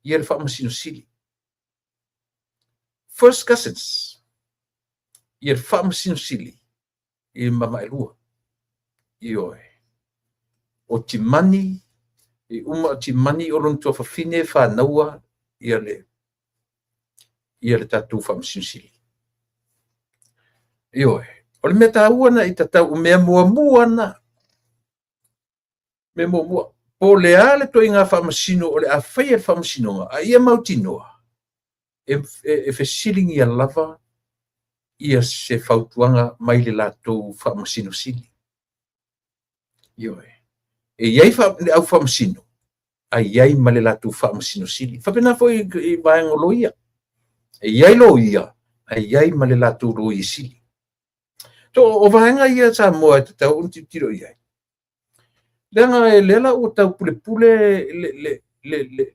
Speaker 1: ia le Faamasino Sili. First cousins, ia le Faamasino Sili ma Vaaelua. Ioe. O Timani, e uma o Timani o lona tuafafine fanaua ia le tatou Faamasino Sili. Ioe. O le mea taua na i tatau, o mea muamua na. Mea muamua. Po o le a le ituaiga faamasino o le a faia e le faamasinoga, a ia mautinoa e fesiligia lava ia se fautuaga mai le latou Faamasino Sili. Ioe. E i ai le au faamasino, ae i ai ma le latou Faamasino Sili. E faapena foi i vaega o loia. E i ai loia, ae i ai ma le latou Loia Sili. So, o vaega ia Samoa e tatau ona tilotilo i ai. Leaga e lea la ua tau pulepule le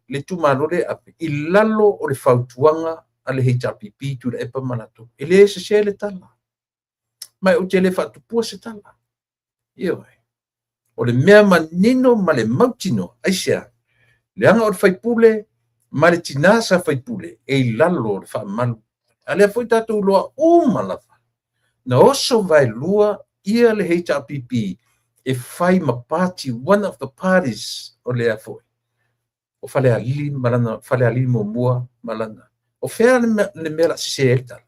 Speaker 1: itumalo lea e ave i lalo o le fautuaga a le HRPP Tuilaepa ma latou. E le sese le tala, ma ou te le faatupua se tala. Ioe. O le mea manino ma le mautinoa, aisea? Leaga o le faipule ma le tina sa faipule e i lalo o le faamalu. A lea foi tatou iloa uma lava, na oso vaelua ia le HRPP e fai ma party, one of the parties o lea foi, o Falealili ma lana Falealili muamua ma lana. O fea le mea o le a sese ai le tala?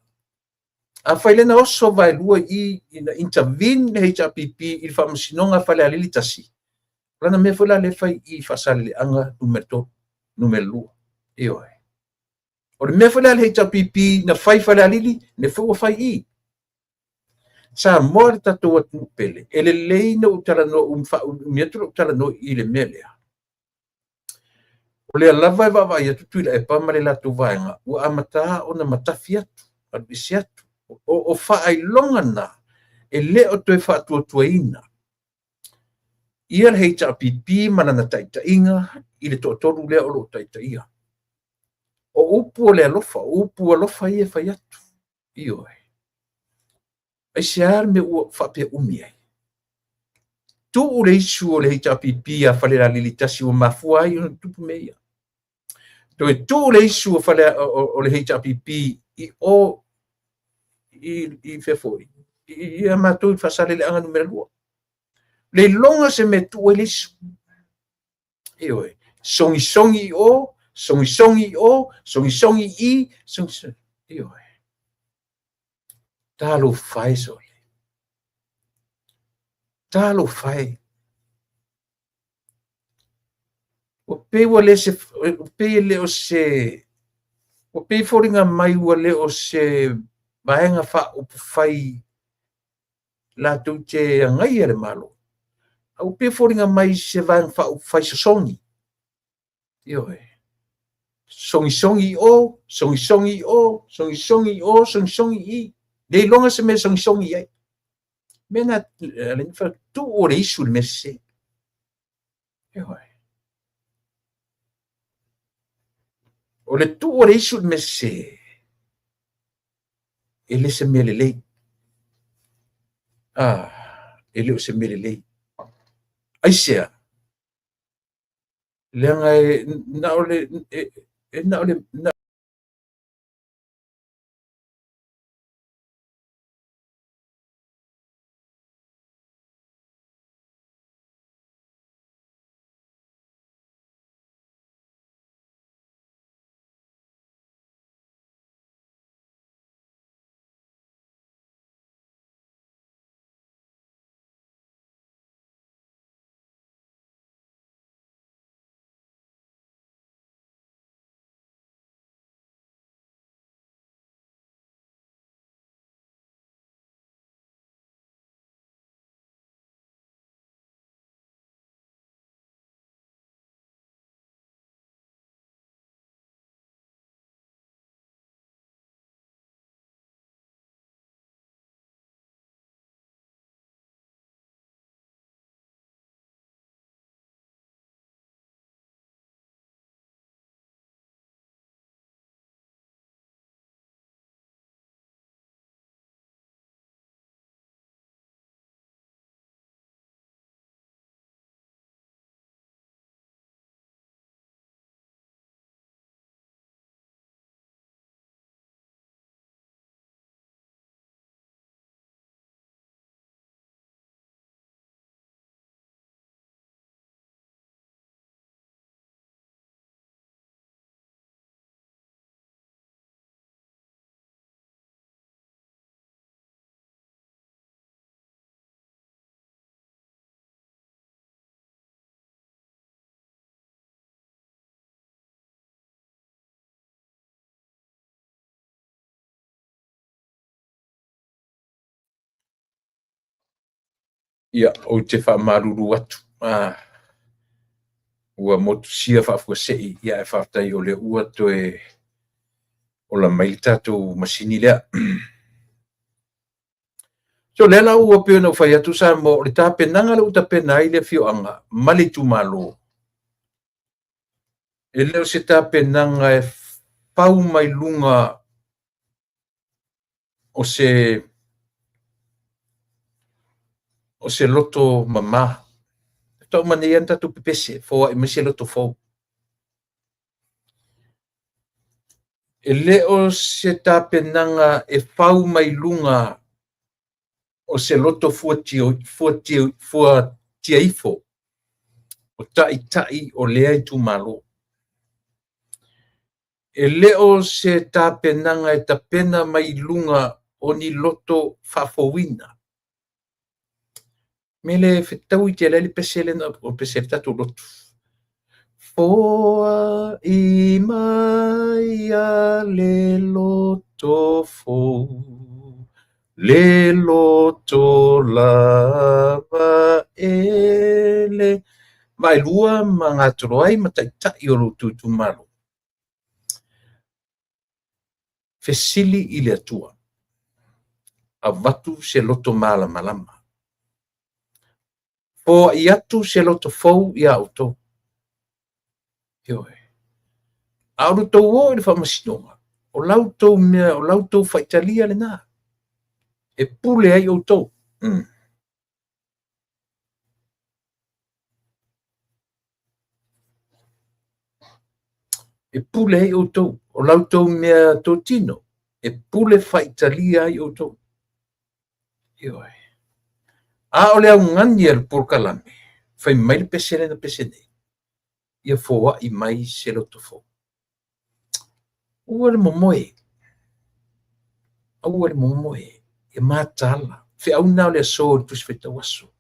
Speaker 1: Afai lea na oso vaelua i ina intervene le HRPP i le faamasinoga a Falealili 1, o lana mea foi la lea e fai i Faasaleleaga numera 3, numera 2. Ioe. O le mea foi lea a le HRPP na fai i Falealili, lea foi ua fai i i. Samoa le tatou atunuu pele, e lelei ona ou talanoa, faaumi atu lou talanoa i le mea lea. O lea lava e vaavaai atu Tuilaepa ma le latou vaega, ua amata ona matafi atu, aluese atu. O faailoga na, e le o toe faatuatuaina ia le HRPP ma lana taitaiga i le toatolu lea o lo o taitaia. O upu o le alofa, o upu alofa ia e fai atu. Ioe. Aisea le mea ua faapea umi ai? Tuu le isu o le HRPP a Falealili 1 ua mafua ai ona tupu mea ia. Toe tuu le isu o le HRPP i o i fea foi, i a matou i Faasaleleaga numera 2. Le iloga se mea e tuu ai le isu. Ioe. Sogisogi i o, sogisogi i o, sogisogi i, sogisogi. Ioe. Talofa e sole. Talofa e. Ua pei ua le se, ua pei e le o se, ua pei foliga mai ua le o se vaega faaupufai latou te agaia le Malo. A ua pei foliga mai se vaega faaupufai sosogi. Ioe. Sogisogi i o, sogisogi i o, sogisogi i o, sogisogi i. Le iloga se mea e sogisogi i ai. Mea na, le tuu o le isu i le mea sese. Ioe. O le tuu o le isu i le mea sese, e le se mea lelei. E le o se mea lelei. Aisea? Leaga e na o le, e na o le, Ia, ou te faamalulu atu, ua motusia faafuasei, ia ae faafetai o lea ua toe ola mai le tatou masini lea. So lea la ua pei ona ou fai atu Samoa, o le tapenaga lea ua tapena ai le afioaga ma le itumalo, e le o se tapenaga e fau mai luga o se loto mama. Faatoa uma nei lava ona tatou pepese, foai mai se loto fou. E le o se tapenaga e fau mai luga o se loto fuatia ifo o taitai o lea itumalo. E le o se tapenaga e tapena mai luga o ni loto faafouina. Me le fetaui tele ai le pese lea na o pese ai le tatou lotu. Foai mai a le loto fou, le loto lava e le vaelua ma gatolo ai ma taitai o lo outou itumalo. Fesili i le Atua, avatu se loto malamalama. Foai atu se loto fou iā outou. Ioe. A o lo outou o i le faamasinoga, o la outou mea, o la outou faitalia lena. E pule ai outou. E pule ai outou. O la outou mea totino, e pule faitalia ai outou. Ioe. A o le augani a le polokalame, fai mai le pese lea na pese nei, ia foai mai se loto fou. Aua le momoe. Aua le momoe. Ia mataala. Feau na o le aso i le Tusi Faitau Aso.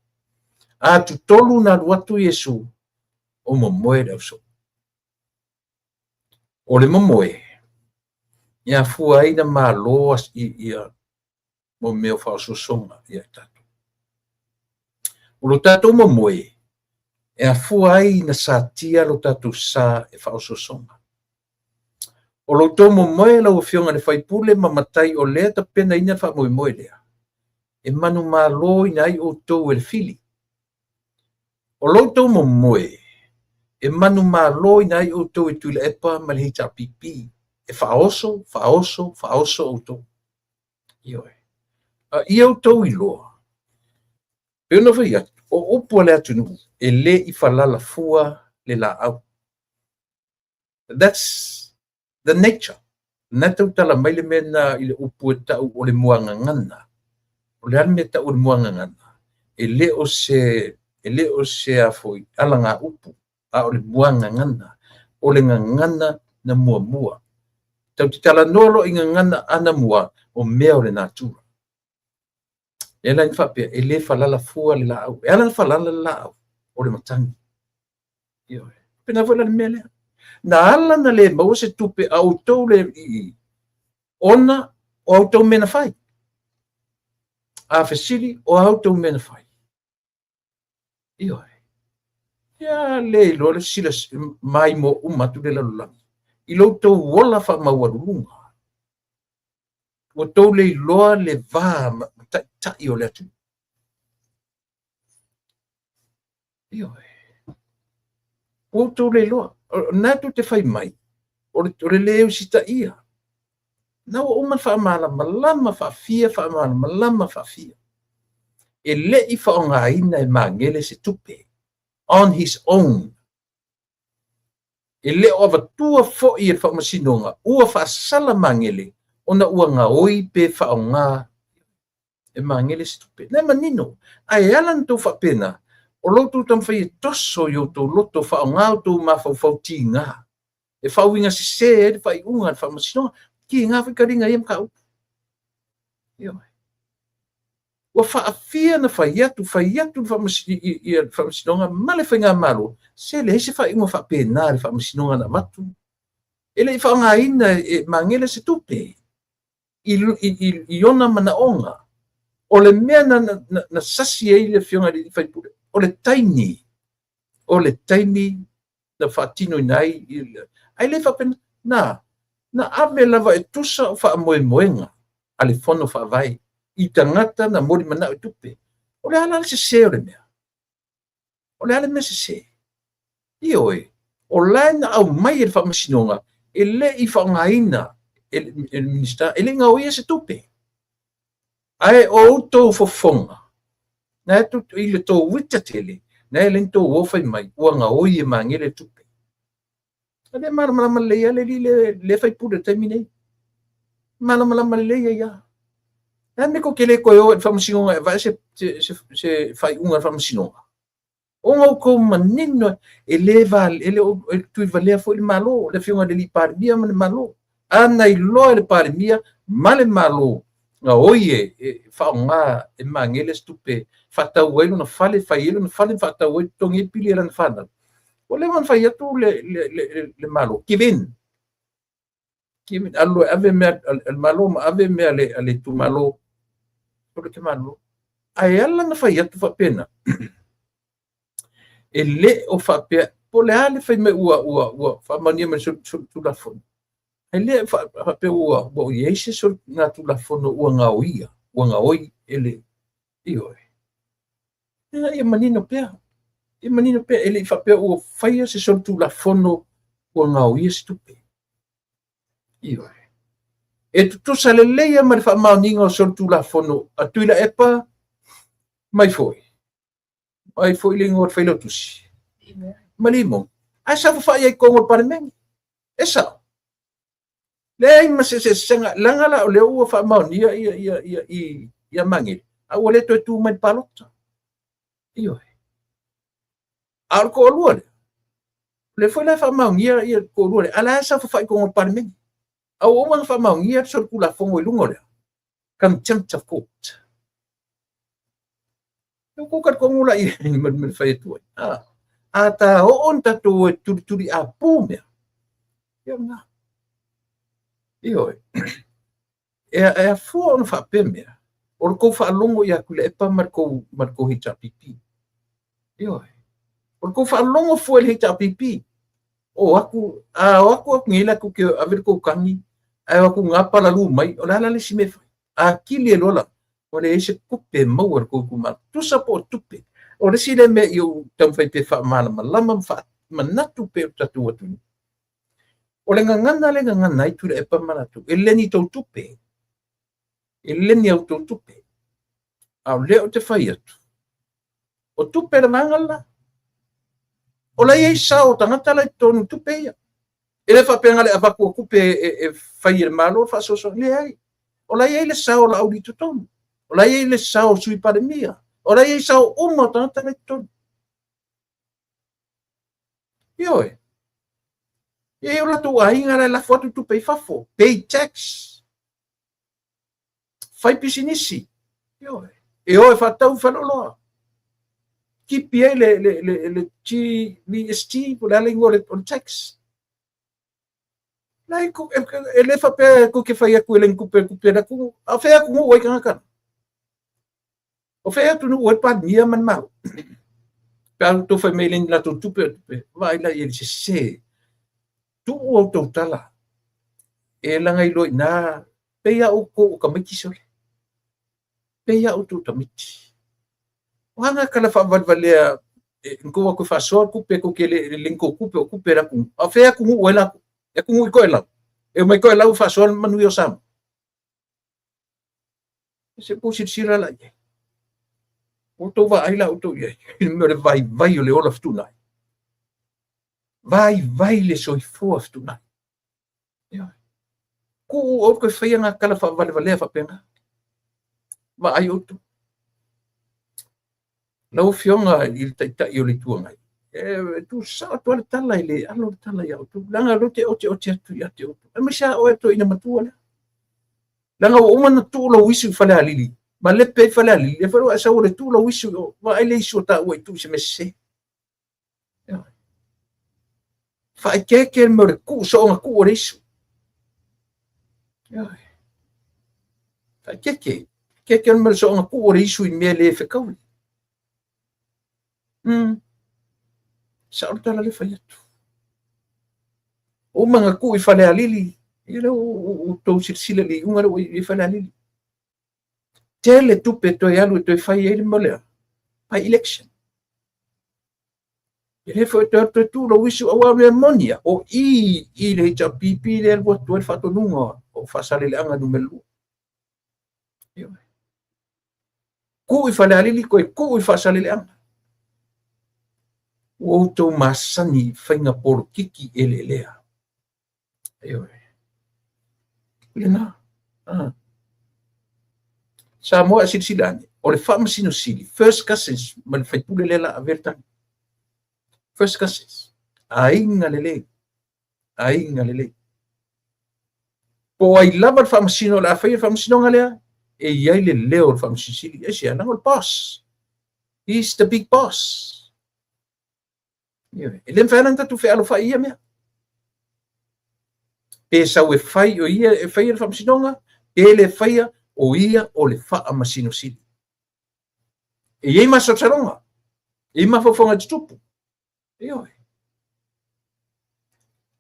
Speaker 1: A tutolu na alu atu Iesu, o momoe le ausoo. O le momoe, e afua ai na malo ia mo mea o faaosoosoga ia i tatou. O lo tatou momoe, e afua ai na satia lo tatou sa e faaosoosoga. O lo outou momoe lau Afioga i le sui usufono ma matai o lea tapenaina le faamoemoe lea, e manumaloina ai outou e le fili. O lo outou momoe, e manumaloina ai outou e Tuilaepa ma le HRPP, e faaoso, faaoso, faaoso outou. Ioe. A ia outou iloa, pei ona fai atu, o upu a le atunuu, e le i falala fua le laau. That's the nature. Na tautala mai le mea na i le upu e tau o le muagagana. O le a le mea tau o le muagagana? E le o se afoi alaga upu, a o le muagagana. O le gagana na muamua. Tau te talanoa loa i gagana ana mua, o mea o le natura. E la i faapea, e le falala fua le laau. E ala na falala le laau, o le matagi. Ioe. Pena foi la le mea lea. Na ala na le maua se tupe a outou le i ona o outou mea na fai. A fesili o outou mea na fai. Ioe. Ia le iloa le sila mai mo uma atu le lalolagi. I lo outou ola faamaualuluga. Ua tou le iloa le va ma taitai o le atunuu. Ioe. Ua outou le iloa. Na tou te fai mai, o le le usitaia. Na ua uma faamalamalama faafia, faamalamalama faafia. E le i faaaogaina e Magele se tupe. On his own. E le o avatua foi e le faamasinoga, ua faasala Magele, ona ua gaoi pe faaaoga e Magele se tupe. Na manino, ae ala na tou faapena, o lo outou taumafai e toso i outou loto faaaoga outou mafaufau tiga. E faauiga sese ai le faaiuga a le faamasinoga, tiga foi taliga ia mataupu. Ioe. Ua faafia na fai atu le faamasinoga ma le faigamalo, se leai se faaiuga faapena le faamasinoga na avatu. E le i faaaogaina e Magele se tupe i ona manaoga. O le mea na, na, na, na sasi ai le afioga i le faipule, o le taimi, o le taimi na faatinoina ai, ae le faapena, na, na ave lava e tusa o faamoemoega a le Fono Faavae i tagata na moli manao i tupe. O le a la le sese o le mea? O le a le mea sese? Ioe, o la e na aumai e le Faamasinoga e le i faaaogaina e le Minisita, e le i gaoia se tupe. Ae o outou fofoga, na e i le tou ita tele, na e le tou o fai mai, ua gaoi e Magele le tupe. A lea malamalama lelei lava le alii lea faipule i le taimi nei. Malamalama lelei ai lava. Le a le mea tou te le toe o ai i le faamasinoga e aveese se faaiuga a le faamasinoga? Ona outou manino e le va, e le o e tuivalea foi le Malo, le afioga i le alii Palemia ma le Malo. A na iloa e le Palemia ma le Malo gaoi e faaaoga e Magele se tupe faatau ai lona fale, fai ai lona fale, faatau ai, totogi ai pili a lana fanau. Ua leva ona fai atu le Malo, give in. Give in. Alu e ave mea a le Malo ma ave mea a le itumalo. O le Malo. Ae ala na fai atu faapena, e le o faapea, po o le a le fai mai ua faamaonia mai le Tulafono, e le faapea ua i ai se Tulafono ua gaoia, ua gaoi e le, ioe. Ia manino pea, ia manino pea, e le i faapea ua faia se solitulafono ua gaoia se tupe. Ioe. E tutusa lelei lava ma le faamaoniga o solitulafono a Tuilaepa mai foi. Mai foi le igoa o le Failautusi. Ma Limoni. Ae saofafai ai i totonu o le Palemene. E sao. Leai ma se eseesega, leaga la o lea ua faamaonia ia, ia, ia, ia, ia Magele, a ua le toe tu mai le palota. Ioe. A o le toalua lea, o lea foi la e faamaonia ia le toalua lea, a la e saofafai i totonu o le Palemene. A ua uma ona faamaonia le solitulafono i luga o lea, contempt of court. E tou talitonu la i ai ma le fai atu ai. A ta oo ni tatou e tulituli apu mea, ia lena. Ioe. E afua ona faapea mea, o le tou faalogo ia Tuilaepa ma le tou HRPP. Ioe. O le tou faalogo fua i le HRPP. O atu, a o atu atu nei latou te ave le tou tagi, ae o atu na palalu mai, o le a la le isi mea e fai? A kili e loa la, ua leai se tupe e maua e le tou itumalo. Tusa po o tupe. O le isi lea mea i ou taumafai pea e faamalamalama ma faamanatu pea i le tatou atunuu. O le gagana lea e gagana ai Tuilaepa ma latou, e le ni tou tupe. E le ni a outou tupe. A o lea ou te fai atu, o tupe le vaega le la. O la e i ai sao o tagata la i totonu i tupe ia. E le faapea na o le avatu o tupe e fai e le Malo le faasoasoa. Leai. O la e i ai le sao o Laauli i totonu. O la e i ai le sao o Sui Palemia. O la e i ai sao uma o tagata la i totonu. Ioe. E i ai o latou aiga la e lafo atu tupe i fafo. Pay tax. Fai pisinisi. Ioe. E o e faatau i faleoloa. Tipi ai le GVST, po o le a le igoa o le tax. La e, e le faapea tou te fai atu e le ni tupe, tupe a le atunuu. A o fea atunuu ai tagata? O fea atunuu ai le Palemia ma le Malo? Pe a outou fai mai e le ni latou tupe o tupe, vaai la i ai le sese. Tuu outou tala, e laga iloa i ina, pei lava outou o tamaiti sole. Pei lava outou o tamaiti. O a ngā tala faavalevalea e tou atu e faasoa tupe tou te le le ni tou tupe o tupe a le atunuu. A o fea e atunuu ai latou? E atunuu i Toelau. E omai Toelau e faasoa le manuia o Samoa. Se i tou silasila la i ai. Ua outou vaai la outou i ai i le mea o le vaivai o le ola fetuunai. Vaivai le soifua fetuunai. Ioe. Tuu outou e faia ngā tala faavalevalea faapena. Vaai outou. Lau Afioga i le Taitai o le Itu Agai, e tuusao atu lava le tala e le alo le tala ia outou, leaga o lea ou te oteote atu ia te outou, aemaise lava oe le toeaina matua lea. Leaga ua uma ona tuu lou isu i Falealili, ma lepe ai Falealili, lea foi ua e sau e tuu lou isu i o, vaai le isu o taua i tuu i se mea sese. Faaeteete le mea o le tuu soona tuu o le isu. Faaeteete. Ke ke ma le soonga tuu o le isu i mea le fekauli. Sao le tala le fai atu. O manga tuu i Falealili, ia lea ua outou silasila i le iuga lea ua i Falealili. Tele tupe toe alu e toe fai ai le mea lea, by election. E le foi toe alu toe tuu lou isu, aua o le mea moni lava, o i i le HRPP lea e alu atu ai le faatonuga o Faasaleleaga Nu.2. Tuu i Falealili, toe tuu i Faasaleleaga. Ua outou masani i faiga polokiki eleelea. Ioe. Lena. Samoa e silasila ane, o le Faamasino Sili, first cousins ma le faipule lea la avea le tagi. First cousins. Aiga lelei. Aiga lelei. Po o ai lava le faamasino o le a faia le faamasinoga lea, e i ai le leo o le Faamasino Sili. Aisea? Leaga o le boss. He's the big boss. Ioe. E le mafai ona tatou fealofai i ia mea. Pe sau e fai o ia e faia le faamasinoga, pe le faia, o ia o le Faamasino Sili. E i ai masalosaloga, e i ai mafaufauga e tutupu. Ioe.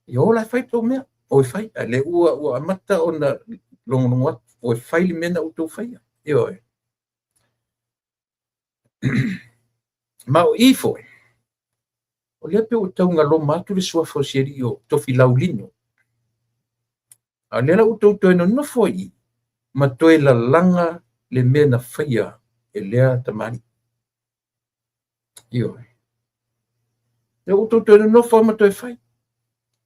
Speaker 1: Ia o la e fai tou mea, o e fai. A lea ua amata ona logologo atu, o e fai le mea na outou faia. Ioe. Ma o i foi, o lea pe ua taugaloma atu le suafa o si alii o Tofilau Lino. A o lea la ua outou toe nonofo ai i ma toe lalaga le mea na faia e lea tamalii. Ioe. Lea ua outou toe nonofo ma toe fai.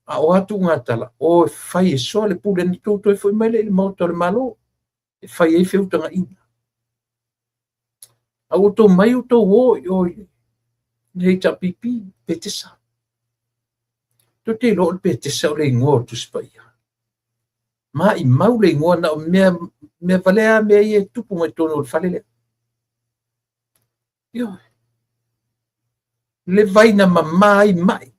Speaker 1: A o atu gatala, o e fai e soa le pule na tou toe foi mai le i le maota o le Malo, e fai ai feutagaiga. A ua outou mai outou o i o i le HRPP, Petesa. Tou te iloa o le Petesa o le igoa o le Tusi Paia. Ma i mau le igoa na o mea, mea valea mea ia e tupu mai totonu o le fale lea. Ioe. Le vai na mama ai mai.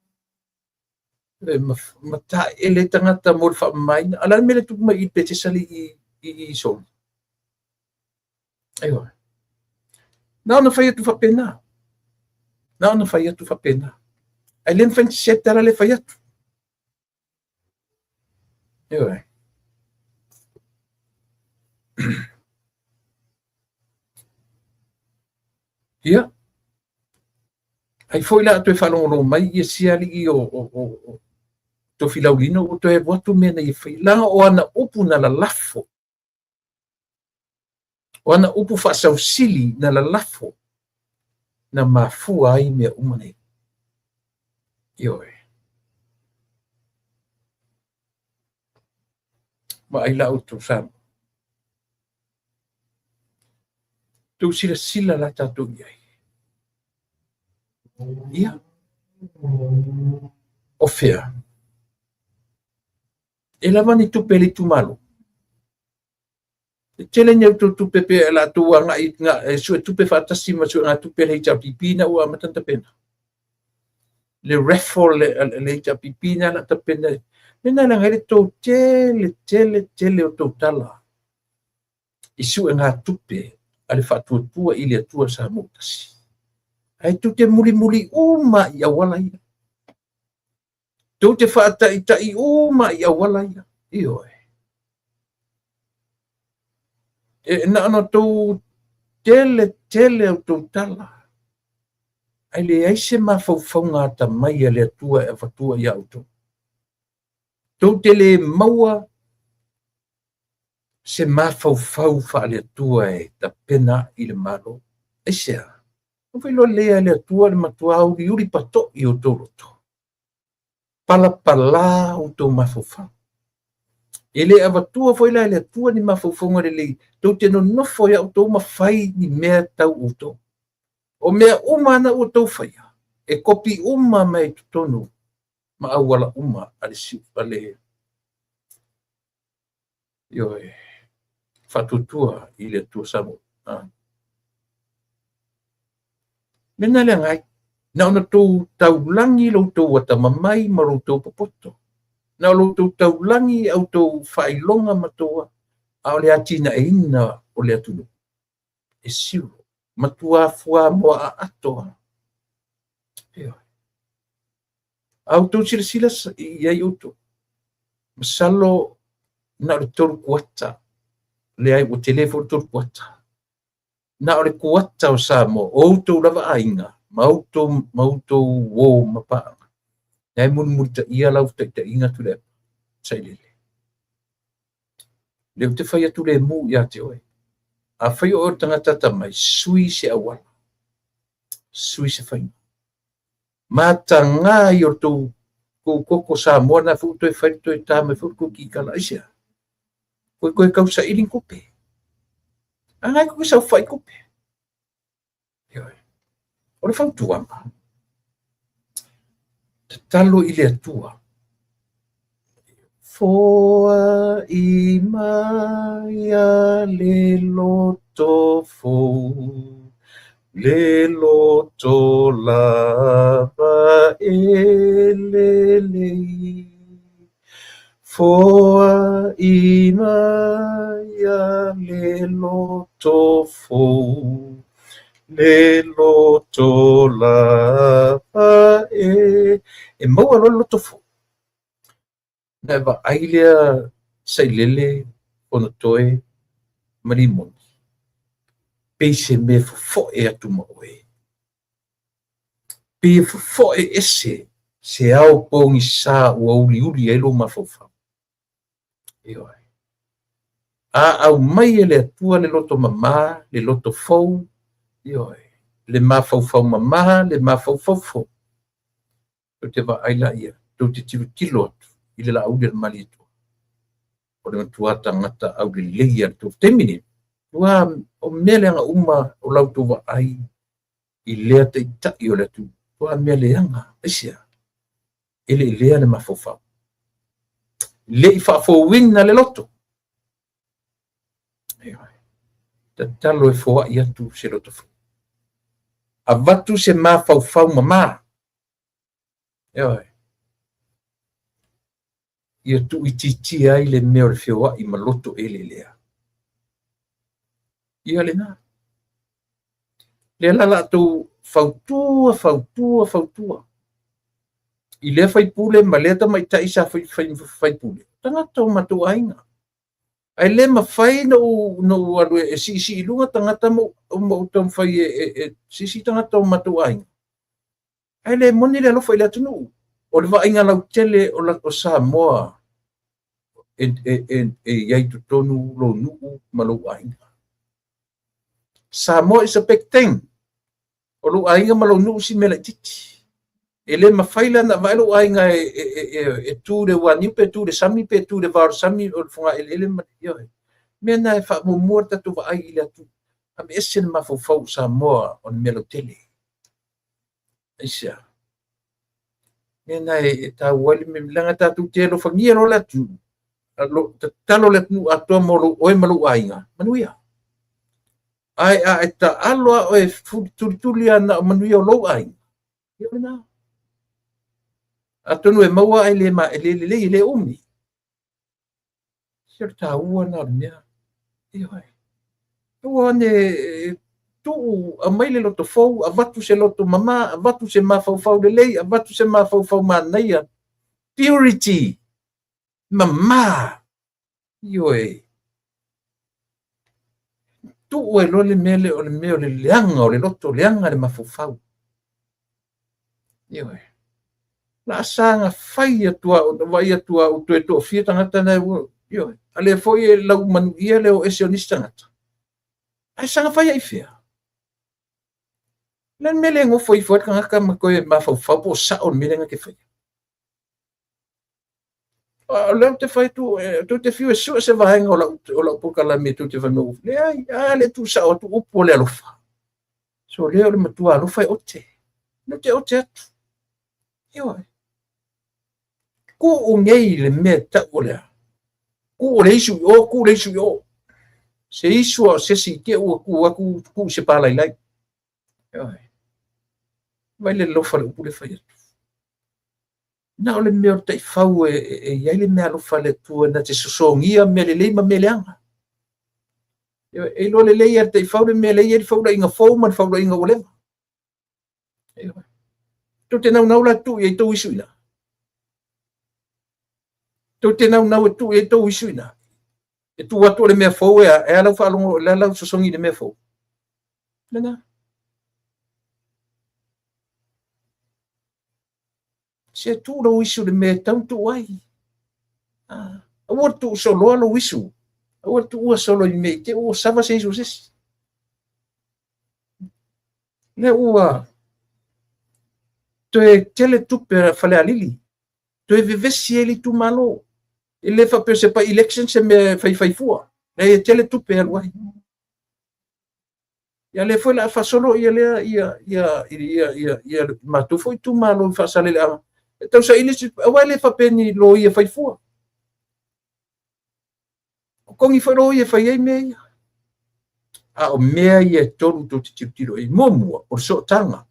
Speaker 1: Ma taele tagata mo le faamamaina. A o le a le mea le tupu mai i Petesa le i Soli? Ioe. Na ona fai atu faapena. Na ona fai atu faapena. Ae le mafai ona sese tala le fai atu. Ioe. Ia. Ai foi la toe faalogologo mai ia sia alii o Tofilau Lino ua toe alu atu mea na ia fai. Leaga o ana upu na lalafo. O ana upu faasausili na lalafo na mafua ai mea uma nei. Ioe. Vaai la outou Samoa. Tou silasila la tatou i ai. Ia. O fea? E lava ni tupe a le itumalo. E tele ni outou tupe pe o le a outou agai e sue tupe faatasi ma suegatupe a le HRPP na ua amata ona tapena. Le raffle a le HRPP na la tapena. Mea na leaga ai le tou tele, tele, tele o tou tala i suegatupe a le Faatuatua i le Atua Samoa Tasi. Ae tou te mulimuli uma i auala ia. Tou te faataitai uma i auala ia. Ioe. E na ona tou tele tele o tou tala. Ae leai se mafaufauga atamai a le Atua e avatua ia outou. Tou te le maua se mafaufau faale-Atua e tapena i le Malo. Aisea? Ua iloa lelei e le Atua le matua uliuli patoi o outou loto. Palapala outou mafaufau. E le avatua foi la e le Atua ni mafaufauga lelei, tou te nonofo ia outou ma fai ni mea tau outou. O mea uma na ua outou faia, e kopi uma mai i totonu ma auala uma a le a le ioe, Faatuatua i le Atua Samoa. Mea na leaga ai, na ona tou taulagi lo outou atamamai ma lo outou popoto. Na o lo outou taulagi au outou faailoga ma tou a o le atinaeina o le atunuu. E siulo. Matua fuamoa aato lava. Ioe. A outou silasila i ai outou, masalo na o le 3 kuata, leai ua tele foi le 3 kuata, na o le kuata o Samoa, o outou lava aiga, ma outou uo ma paaga, na e mulimulitaia lau taitaiga Tuilaepa, Sailele. Lea ou te fai atu le mu ia te oe. Afai o oe o le tagata atamai, sui se auala, sui se faiga. Mataga i o tou koko Samoa na foi toe fai toe tā mai foi kou kikala. Aisea? Koe koe kausaili ni tupe. A ngai koe saofai tupe. Ioe. O le fautuaga, tatalo i le Atua. Foai mai a le loto fou, le loto lava e lelei. Foai mai a le loto fou, le loto lava e. E maua loa le loto fou. Na e vaai lea Sailele, Fonotoe ma Limoni, pei se mea fofoe atu ma oe. Pei e fofoe ese se ao pogisa ua uliuli ai lou mafaufau. Ioe. A aumai e le Atua le loto mama, le loto fou, ioe, le mafaufau mama, le mafaufau fou. Tou te vaai laia, tou te tilotilo atu i le laauli o le Malietoa. O le matua tagata aulelei a le tou taimi nei. Ua o mea leaga uma o lau tou vaai i lea taitai o le atunuu. Ua mea leaga, aisea? E le lea le mafaufau. Le i faafouina le loto. Tatalo e foai atu se loto fou. Avatu se mafaufau mama. Ioe. Ia tuuitiitia ai le mea o le feoai ma loto e le lea. Ia lena. Lea la latou fautua, fautua, fautua. I lea faipule ma lea tamaitai sa faipule. Tagata o matou aiga. Ae le mafai na ou alu e siisii i luga tagata ma ou taumafai e siisii tagata o matou aiga. Ae le moni le alofa i le atunuu. O le vaaiga lautele o Samoa e iai totonu lou nuu ma lou aiga. Samoa is a big thing. O lou aiga ma lou nuu si mea laitiiti. E le mafai la na vaai lou aiga e tu le uaniu pe tu le sami pe tu le vao le sami o le fogaeleele ma ioe. Mea na e faamuamua le tatou vaai i le atunuu. Aveese le mafaufau o Samoa o le mea lautele. Aisea? Mea na e taua ai le mea leaga tatou te alofagia loa le atunuu. Tatalo le atunuu atoa mo lou oe ma lou aiga. Manuia. Ae a e taalo a oe tulituli ana o manuia o lou aiga. Ia lena. Atonu e maua ai le ma e le lelei e le umi. Se o le taua na o le mea. Ioe. Aua ne tuu aumai le loto fou, avatu se loto mama, avatu se mafaufau lelei, avatu se mafaufau manaia. Purity. Mama. Ioe. Tuu ai loa le mea le o le mea o le leaga o le loto, leaga le mafaufau. Ioe. La saga fai atua o vai atua o toe toafia tagata na e ioe. A lea foi e lau manuia le o ese o nisi tagata. Ae saga fai ai fea. Le mea le gofo ifo ai le tagata ma toe mafaufau po o sao le mea lea na te faia. O lea ou te fai atu, tou te fiu e sue se vaega o lau polokalame tou te fai mai, leai, a le tuusao atu upu o le alofa. So lea o le matua alofa e ote. Lea te ote atu. Ioe. Tuu nei le mea tau o lea. Tuu o le isu i o, tuu le isu i o. Se isu a o se isi te ua tuu atu, tuu se palailai. Ioe. Vai le alofa le upu le fai atu. Na o le mea o le taifau e iai le mea alofa le Atua na te sosogia mea lelei ma mea leaga. E iloa lelei e le taifau le mea lea e i ai le faulaiga fou ma le faulaiga ua leva. Tou te naunau la e tuu i ai tou isu i ina. Tou te naunau e tuu i ai tou isu i ina. E tuu atu o le mea fou e a, e a lau faalogo, le a lau sosogi i le mea fou. Lena. Se tuu lou isu i le mea e tatau ona tuu ai. Ah, aua le tuu soloa lou isu. Aua le tuua solo i mea i te ua sava se isu o se isi. Lea ua toe tele tupe a Falealili, toe vevesi ai le itumalo. E le faapea o se by election se mea e faifai fua. Leai, e tele tupe e alu ai. Ia lea foi o le a faasolo ia lea ia ia ia ia ia matou foi itumalo i Faasaleleaga. E tau saili se aua e le faapea ni loia fai fua. Totogi foi loia e fai ai mea ia. A o mea ia e tolu tou te tilotilo i ai. Muamua, o le sootaga.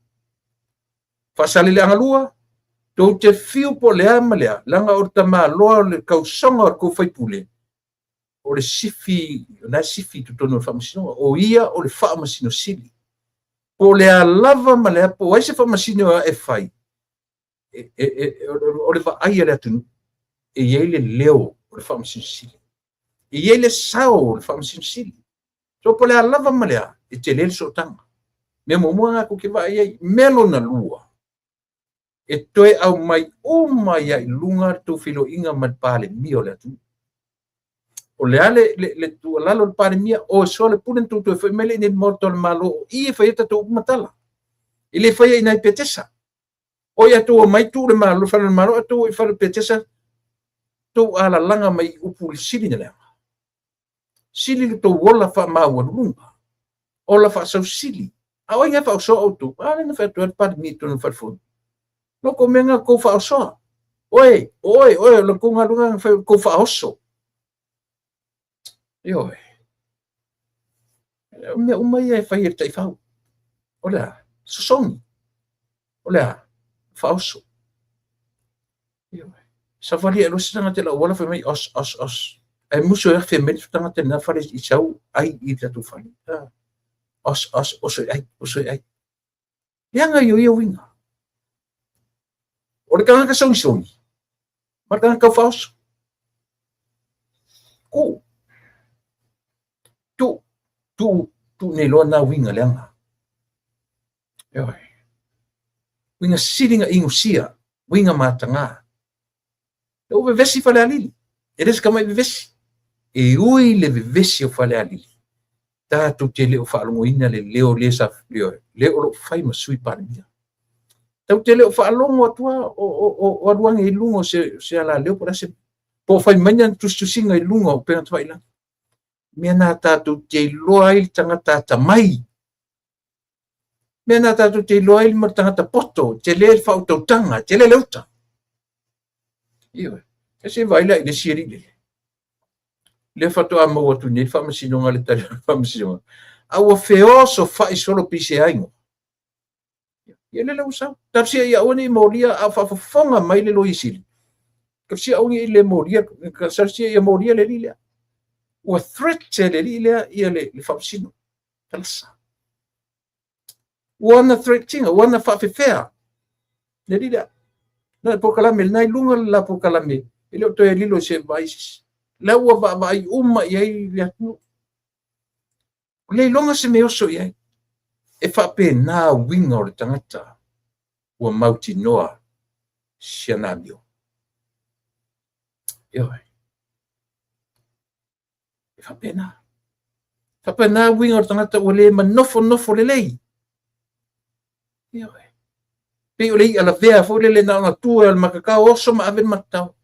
Speaker 1: Faasaleleaga lua, tou te fiu po o le a ma le a, leaga o le tamaloa o le kausoga o le tou faipule, o le sifi, o la e sifi i totonu o le faamasinoga, o ia o le faamasino sili. Po o le a lava ma le a, po o ai se faamasino e fai, o le vaai a le atunuu, e i ai le leo o le faamasino sili. E i ai le sao o le faamasino sili. So po o le a lava ma le a, e tele le sootaga. Mea muamua lena tou te vaai ai. Mea lona lua, e toe aumai uma ai i luga le tou feiloaiga ma le Palemia o le atunuu. O le a le tuualalo a le Palemia, o soalepule na tou toe foi mai lea i inei i le Maota o le Malo, o i e fai ai tatou upu ma tala. E le faia i inā i Petesa. O ia tou omai tuu le Malo, fale o le Malo, ae tou o i fale o Petesa, tou alalaga mai i upu i le sili na leaga. Sili lo tou ola faamaualuluga, ola faasausili. A o ai na faaosoa outou? A lea na fai atu ai le Palemia i totonu o le falefono. No kou mea na tou faaosoa. Oe, o oe, oe, o le tou galuega na fai o tou faaoso. Ioe. O mea uma ia e fai e le taifau. O le a? Sosogi. O le a? Faaoso. Ioe. Savali ae loa se tagata i le auala fai mai os, os, os. Ae musu e afe mai le tagata i lena fale i sau ai i le tatou fale. Os, os, oso i ai, oso i ai. Leaga ia o ia uiga. O le tagata sogisogi, ma le tagata tau faaoso. Tuu. Tuu. Tuu. Tuu nei loa na uiga leaga. Ioe. Uiga sili na igusia, uiga mataga. E ua vevesi Falealili. E le o se tamai vevesi. E ui le vevesi o Falealili, tatou te le o faalogoina le leo le sa le, le o lo o fai ma sui Palemia. Tatou te le o faalogo atu lava o alu ane i luga o se alaleo po o le a se po o fai mai ni ana tusitusiga i luga o upega tafailagi. Mea na tatou te iloa ai le tagata atamai. Mea na tatou te iloa ai le tagata poto, tele le faautautaga, tele le uta. Ioe. E se vaai la i le isi alii lele. Lea faatoa maua atu nei le faamasinoga le tali o le faamasinoga. A ua feosofai solo pei se aigo. Ia lele ua sau. Talosia ia aua ne i molia a o faafofoga mai le Loia Sili. Talosia aua ne i le molia, talosia ia molia le alii lea. Ua threat e le alii lea ia le faamasino. Talasa. Ua ana threat ina, ua ana faafefea le alii lea. Na le polokalame lena i luga le la polokalame, e le o toe lilo i se vaai se isi. La ua vaavaai uma i ai le atunuu. O le iloga se mea oso i ai. E faapena uiga o le tagata ua mautinoa si ana amio. Ioe. E faapena. Faapena uiga o le tagata ua le manofonofo lelei. Ioe. Pei o le i'a lavea foi lele na ona tu e o le matatao oso ma ave le matatao.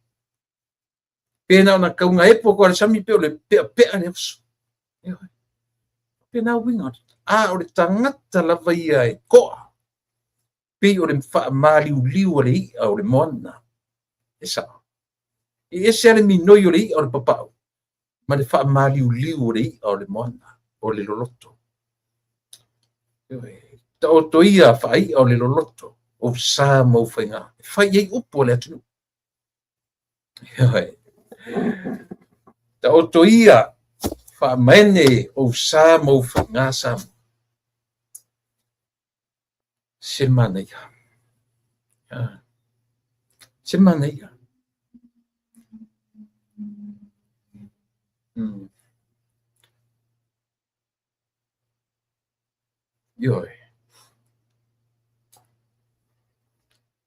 Speaker 1: Pe na ona taugaepo atu lava i le sami pei o le peapea le oso. Ioe. Faapena uiga. A o le tagata lava ia e to'a, pei o le faamaliuliu a le i'a o le moana. E sao. E ese lava le minoi o le i'a o le papau ma le faamaliuliu o le i'a o le moana, o le loloto. Ioe. Taoto ia faai'a o le loloto, ou sa ma ou faiga, e fai i ai upu a le atunuu. Ioe. Taoto ia Faamaene ou sa ma ou faiga Samoa. Se manaia. Se manaia. Ioe.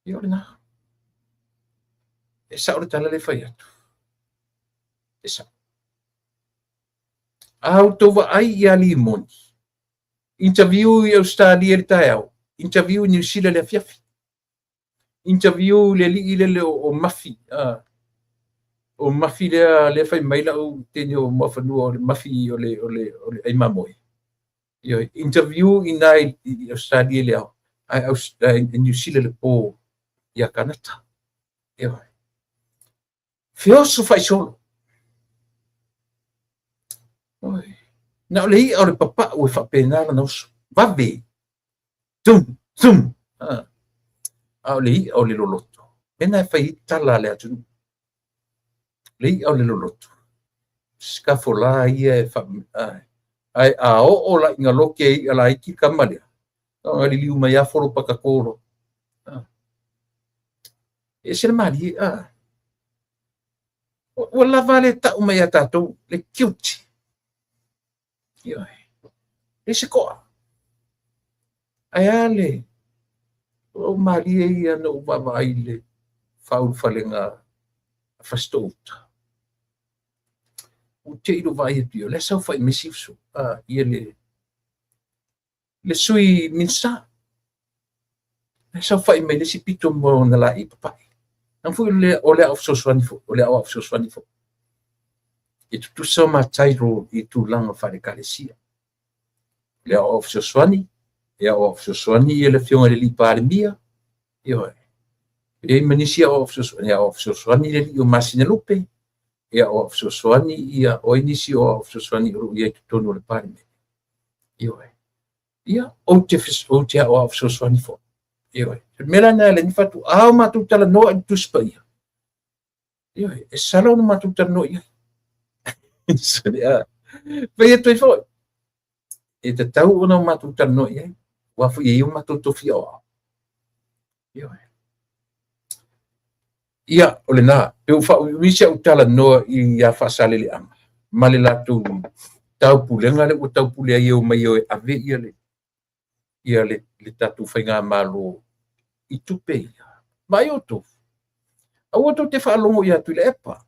Speaker 1: Ia o lena. E sao le tala lea e fai atu. E sao. A outou vaai ia Limoni, interview i Ausetalia i le taeao, interview i Niu Sila i le afiafi, interview i le alii lele o Mafi, o Mafi lea lea fai mai lau teine o Muafanua o le Mafi o le o le o le ai mamoe. Ioe, interview i na i Ausetalia i le ao, ae i Niu Sila i le po ia Kanata. Ioe. Feoso faisolo. Oi. Na o le i'a o le papa'u e faapena lana oso. Vave. Tum, tum. A. A o le i'a o le loloto. Mea na e fai ai tala a le atunuu. Le i'a o le loloto. Sikafolā ia e fa... Ae a oo la i galoke e i'a laiti kama lea, na liliu mai a folo pakakō loa. E ese le malie, a. Ua lava le ta'u mai ia tatou le guilty. Ioe. E se ko'a. Ae a le o malie ia na ou vaavaai i le faaulufalega a Fasitoouta. Ua te i lou vaai atu i ai, o la e saofai mai si uso, a, ia le Sui Minisita. E saofai mai le isi pito ma ona laei papae. Leaga foi o le aao fesoasoani foi, o le aoao fesoasoani foi. E tutusa o ma title i tulaga faale-Ekalesia. O le aoao fesoasoani, e aoao fesoasoani ia le Afioga i le alii Palemia, ioe. E i ai ma nisi aoao fesoasoani, e aoao fesoasoani le alii o Masinalupe, e aoao fesoasoani ia, o ai nisi o aoao fesoasoani o lo o i ai i totonu o le Palemene. Ioe. Ia, ou te, ou te aoao fesoasoani foi. Ioe. O le mea la lena e ala ai ona fai atu, a o matou talanoa i le Tusi Paia, ioe, e sala ona matou talanoa i ai. Fai atu ai foi, e tatau ona o matou talanoa i ai, aua foi e i ai o matou tofi aoao. Ioe. Ia, o lena, pe ua faauiui si au talanoa ia Faasaleleaga ma le latou taupulega lea ua taupule ai e omai e o e ave ia le ia le, le tatou faigamalo i tupe ia. Vaai outou, aua tou te faalogo ia Tuilaepa,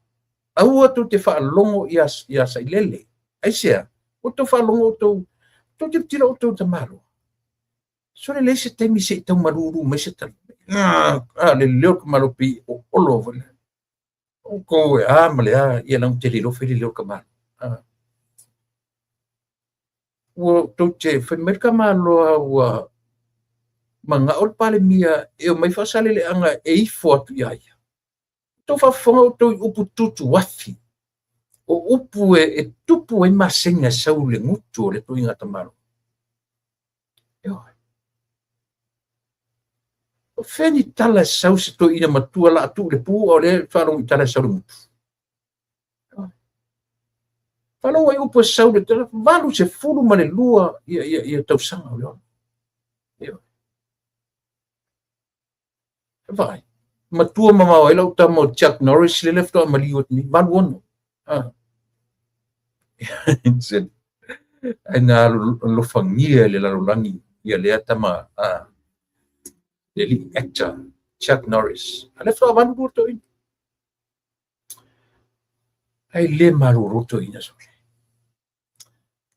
Speaker 1: aua tou te faalogo ia, ia Sailele. Aisea? Ua tou faalogo outou, tou tilotilo outou i tamaloa. Sole leai se taimi se i tau malulu mai se tala. Ah, le leo o le tamaloa pei o olo foi. Outou e a ma le a, ia leaga ou te le iloa fai le leo o le tamaloa. Ah. Ua tou te fai mai le tamaloa ua manao le Palemia e omai Faasaleleaga e ifo atu ia ia. Tou faafofoga outou i upu tutuafi, o upu e tupu ai masega e sau i le gutu o le ituaiga tamaloa. Ioe. O fea ni tala e sau se toeaina matua la tuu i le pu a o lea e faalogo i tala e sau i le gutu. Faalogo i upu e sau le tala, 82 ia, ia, ia tausaga o le ola. Ioe. Vaai, matua mamao ai lau tama o Chuck Norris lele faatoa maliu atu nei, 86. Ah. Ai na alofagia e le lalolagi ia lea tama a le alii actor Chuck Norris. A lea faatoa 82 toeaina. Ai le malolo toeaina sole.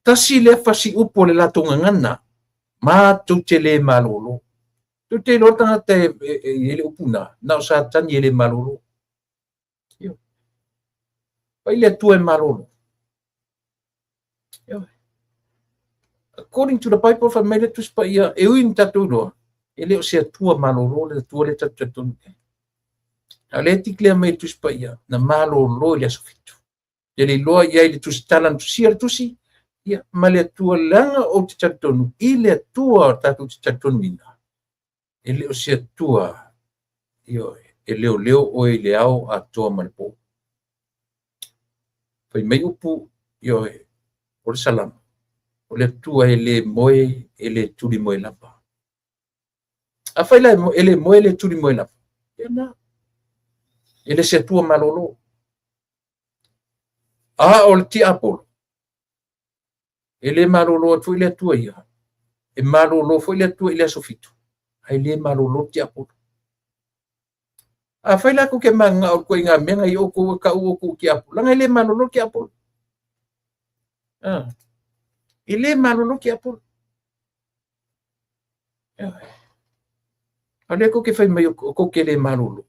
Speaker 1: Tasi lea fasiupu o le latou gagana, matou te le malolo. Tou te iloa le tagata e i ai le upu na, na o Satani e le malolo. Ioe. Pai le Atua e malolo. Ioe. According to the Bible, fai mai le Tusi Paia, e ui ina tatou iloa, e le o se Atua malolo le Atua lea tatou talitonu i ai. A o lea e declare mai le Tusi Paia, na malolo i le aso 7. Te le iloa i ai le tusi tala na tusia le tusi, ia, ma le Atua leaga ou te talitonu i le Atua tatou te talitonuina. E le o se Atua, ioe, e leoleo oe i le ao atoa ma le po. Fai mai upu, ioe, O le Salamo, o le Atua e le moe, e le tuli moe lava. Afai la e le moe, e le tuli moe lava, ia na, e le se Atua malolo. A o le tiapolo, e le malolo atu foi le Atua ia, e malolo foi le Atua i le aso 7, ae le malolo le tiapolo. Afai la kou te mananao i le ituaiga mea na i outou e tau outou o tiapolo, leaga e le malolo le tiapolo. E le malolo le tiapolo. A o lea tou te fai mai o tou te le malolo. O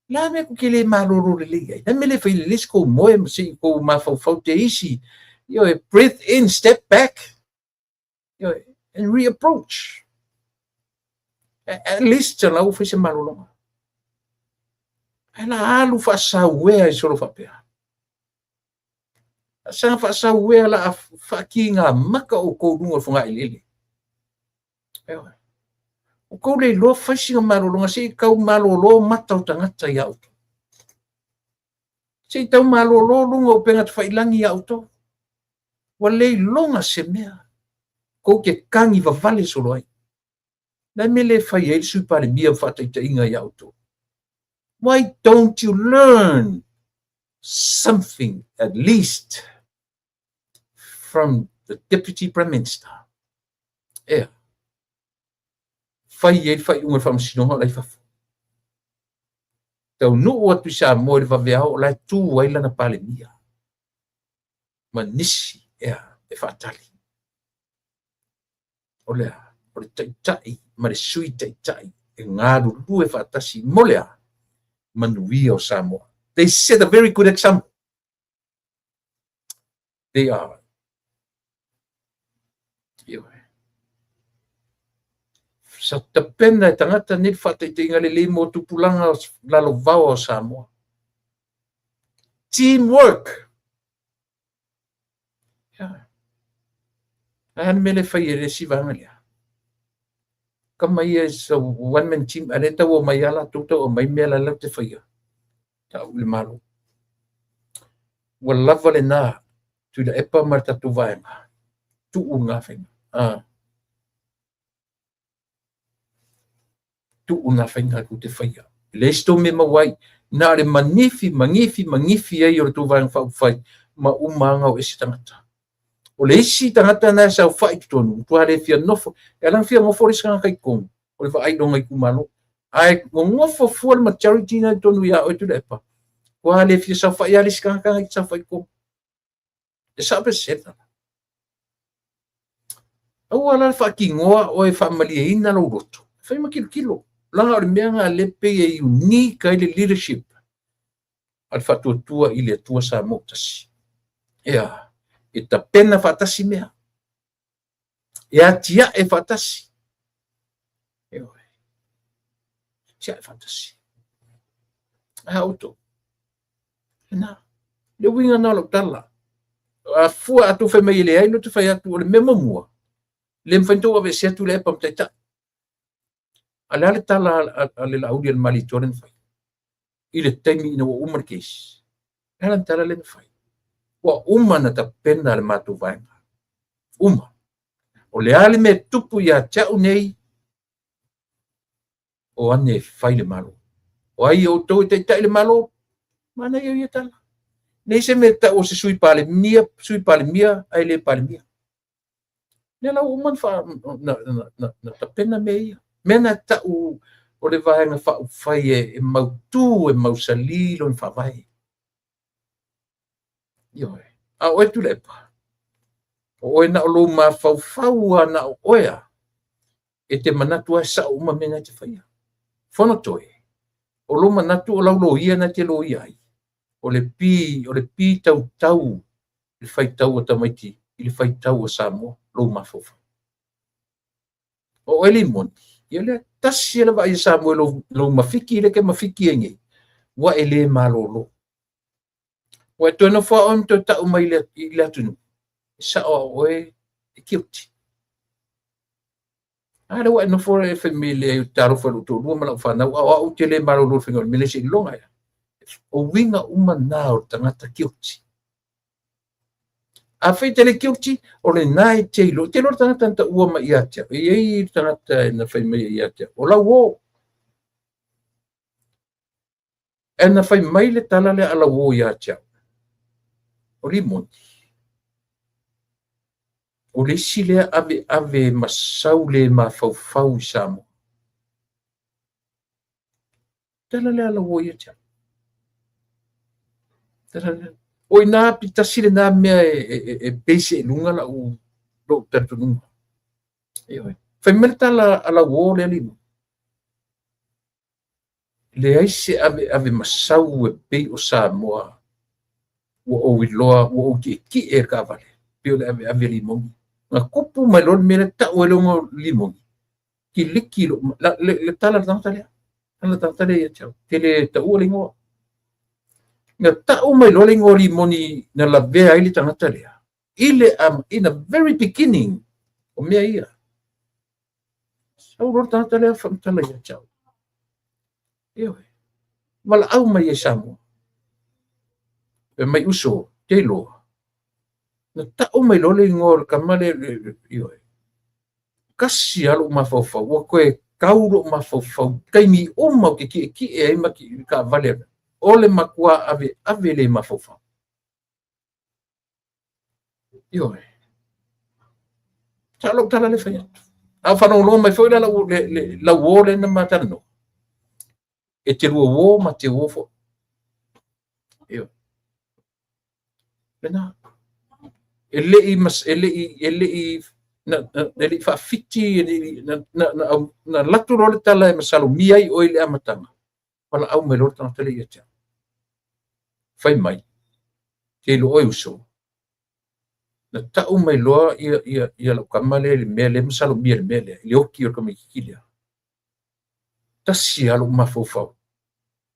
Speaker 1: le a le mea tou te le malolo lelei ai? O le a le mea e le fai lelei se tou moe ma se i tou mafaufau te isi. Ioe, breathe in, step back. Ioe, and reapproach. At least la ua fai se malologa. Ae la alu faasauea i solo faapea. Saga faasauea la a faakiga maka outou luga o le fogaeleele. Ioe. O tou le iloa fai sina malologa se i tau malolo mata o tagata ia outou. Se i tau malolo luga o upega tafailagi ia outou. Ua le iloga se mea. Kou te kagi vavale solo ai. Le mea le fai ai le Sui Palemia ma faataitaiga ia outou. Why don't you learn something at least from the Deputy Prime Minister? Ea. Fai ai le faaiuga o le faamasinoga o la e i fafo. Taunuu atu i Samoa i le vaveao o la e tu ai lana Palemia ma nisi ea e faatali. O le a? O le taitai ma le sui taitai e galulue faatasi mo le a? Manuia o Samoa. They set a very good example. They are. Ioe. Sa tapena e tagata nei le faataitaiga lelei mo tupulaga lalovaoa o Samoa. Teamwork. Ia. A le mea le fai e le isi vaega lea. Kama ia is a one man team, a le tau mai ala, tau tau mai mea la lau te faia. Tau le malo. Ua lava lena, Tuilaepa ma le tatou vaega. Tuu lena faiga. Tuu lena faiga tou te faia. E leai se tou mea e maua ai. Na o le manifi, manifi, manifi ai o le tou vaega faaupufai ma uma lava ona o ese tagata. O le isi tagata na e saofai i totonu, matua le fia nofo. E ala ona fia nofo le isi tagata i totonu, o le vaai i lona itumalo. Ae nonofo fua le majority na i totonu ia oe Tuilaepa, ua le fia saofai lava le isi tagata na i te saofai i totonu. E sao pe sese? Aua la le faatinoa oe e faamalieina lou loto. Fai ma tilotilo. Leaga o le mea lena lea pei e unique ai le leadership a le Faatuatua i le Atua Samoa ua Tasi. Ea, e tapena faatasi mea. E atiae faatasi. Ioe. Atiae faatasi. Ae a outou? Na, le uiga na o lau tala. A fua a tou fai mai e leai, lea ou te fai atu, o le mea muamua, le mafai ona tou aveese atu Tuilaepa ma taitai. A le a le tala a le Laauli a le Malietoa lea na fai? I le taimi ina ua uma le case. Le a le tala lea na fai? Ua uma na tapena le matou vaega. Uma. O le a le mea e tupu ia te au nei, o ane e fai le Malo. O ai outou e taitai le Malo? Manaia ia tala. Nei se mea tau o se sui palemia, sui palemia, ae le palemia. Lea la ua uma na tapena mea ia. Mea na tau o le vaega faaupufai e mautu, e mausali lona faavae. Ioe. A o oe Tuilaepa, o oe na o lou mafaufau lava na o oe lava, e te manatu lava e sao uma mea na e te faia. Fonotoe, o lou manatu o lau loia na e te loia ai, o le pi, o le pi tautau i le faitau a tamaiti, i le faitau a Samoa, lou mafaufau. O oe Limoni, ia lea tasi e le vaai a Samoa i lou, lou mafiki lea e te mafiki ai nei, ua e le malolo. Ua e toe nofo lava oe ma toe tau mai i le atunuu, e sao lava o oe e guilty. A lea ua e nofo e fai mai leai ou te talofa i lou toalua ma lau fanau, a o au ou te le malolo i le faiga o le mea lea seiloga ea. O uiga uma na o le tagata guilty. Afai e te le guilty, o lena e te iloa. E te iloa le tagata na taua mai ia te au. E i ai le tagata na fai mai ia te au. O lau uo. E na fai mai le tala lea a lau uo ia te au. O Limoni. O le isi lea aveave ma sau le mafaufau i Samoa. Tala lea a lau uo ia te au. Tala lea. O ina pitasi lena mea e base i luga lau lou talitonuga. Ioe. Fai mai le tala a lau uo lea Limoni. Leai se aveave masau e pei o Samoa ua ou iloa, ua ou tietie i le taavale, pei o le aveave Limoni. Na tupu mai loa le mea lea, tau ai loa Limoni, kiliki lou, le tala a le tagata lea, tala a le tagata lea ia te au, te le taua le igoa. Na tau mai loa le igoa Limoni na lavea ai le tagata lea, i le, in the very beginning o mea ia. Sau loa le tagata lea faamatala ia te au. Ioe. Valaau mai ai Samoa. Fai mai uso, te iloa. Na tau mai loa le igoa o le tama lea, ioe. Kasi lava lou mafaufau, ua toe tau lou mafaufau, taimi uma ou te tietie ai ma taavale, o le matua aveave le mafaufau. Ioe. Sa lou tala lea fai atu. A o faalogologo mai foi la lau, le, le, lau uo lea na ma talanoa. E te lua uo ma te uo foi. Ioe. Lena. E le i, mas, e le i, e le i, na, na, e le i faafiti, e le i, na, na, na, na alu atu loa le tala e masalomia ai oe i le amataga. Valaau mai loa le tagata lea ia te au. Fai mai, te iloa oe uso, na tau mai loa ia, ia, ia lau tama lea i le mea lea masalomia i le mea lea, i le oki o le tamaitiiti lea. Tasi lava lou mafaufau,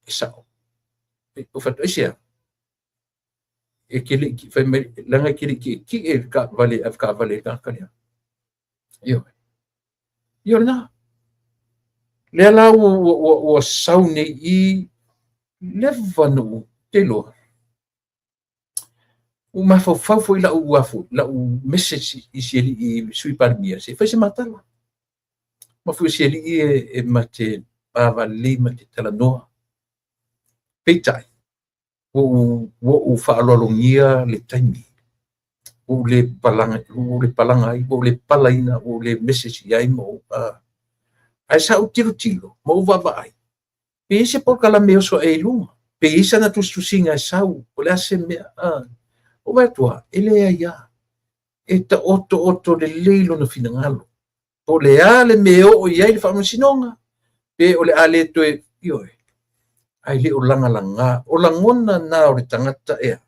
Speaker 1: e sao. E fai atu, aisea? E te le i, fai mai, leaga e te le i tietie i le taavale, avetaavale i le tagata lea. Ioe. Ia o lena. Lea la ua, ua, ua, ua sau nei i leva na ou te iloa. Ua mafaufau foi lau ua lau message i si alii Sui Palemia se i fai se matala. Ma foi si alii e ma te ava lelei ma te talanoa. Peitai, ua ou, ua ou faaaloalogia le taimi. Ua ou le palaga, ua ou le palaga ai, ua ou le palaina, ua ou le message i ai ma ou, ae sa ou tilotilo ma ou vaavaai, pe i ai se polokalame e oso ae i luga, pe i ai sana tusitusiga e sau, o le a se mea, Ou vaai atu lava, e leai lava. E taotooto lelei lona finagalo. Po o le a le mea e oo i ai le faamasinoga, pe o le a le toe, ioe, ae le o lagalaga. O lagona na o le tagata ea,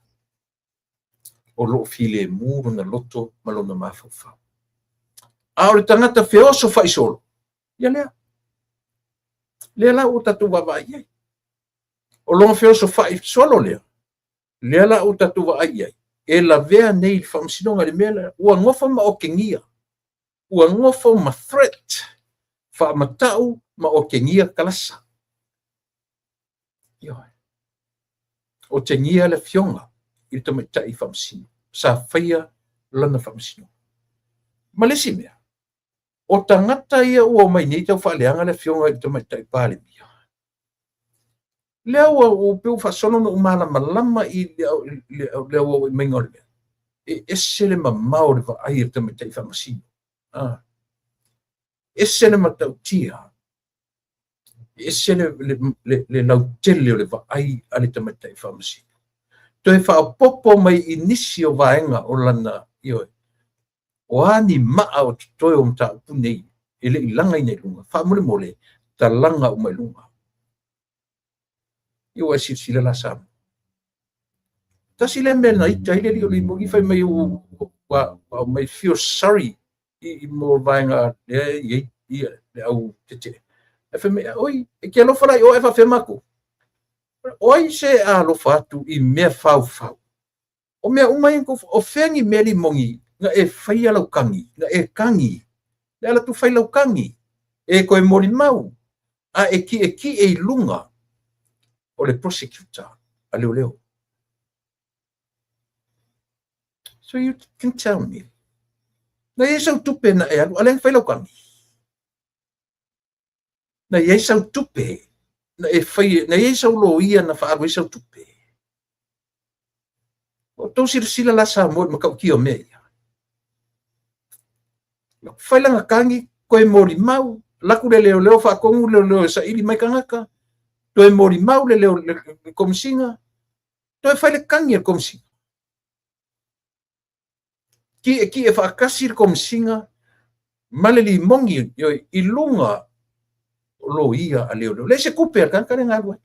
Speaker 1: o lo o filemu lona loto ma lona mafaufau. A o le tagata feosofa'i solo, ia lea. Lea la ua tatou vaavaai i ai. O lona feosofa'i solo lea, lea la ua tatou vaai i ai, e lavea nei i le faamasinoga i le mea lea, ua nofo ma otegia, ua nofo ma threat, faamata'u ma otegia kalasa. Ioe. Otegia le afioga i le tamaitai faamasino sa faia lana faamasinoga. Ma le isi mea, o tagata ia ua omai nei tau faaleaga le afioga i le tamaitai Palemia, lea ua ua pei ua faasolo ona ou malamalama i le auauai maiga o le mea. E ese le mamao o le vaai a le tamaitai faamasino. Ese le matautia, ese le lautele o le vaai a le tamaitai faamasino. Toe faaopoopo mai i nisi o vaega o lana, ioe, o a ni maa o totoe o mataupu nei e le i lagaina i luga, faamolemole, talaga uma i luga. Ia ua e silasila la Samoa. Tasi lea mea na ita ai le alii o Limoni fai mai ua aumai feel sorry i mo vaega lea e i ai ia le au tetee. Ae fai mai, oi, e te alofa la i o ae faapefea matou? O ai se alofa atu i mea faufau? O mea uma ia, o fea ni mea Limoni na e faia lau tagi, na e tagi, le ala atu fai lau tagi, e toe molimau, a e tietie i luga o le prosecutor a leoleo. So you can tell me. Na i ai sau tupe na e alu, a lea na fai lau kani. Na i ai sau tupe na e fai, na i ai sau loia na faaalu ai sau tupe. Ua outou silasila la Samoa i le matautia o mea ia. Fai lana tagi, toe molimau, alu atu le leoleo faatonu le leoleo e saili mai tagata, toe molimau le, leo, le, le komesina, toe fai le tagi a le komesina. Tietie faatasi le komesina ma le limoni i luga o loia a leoleo. Leai se tupe a le tagata lea na alu ai.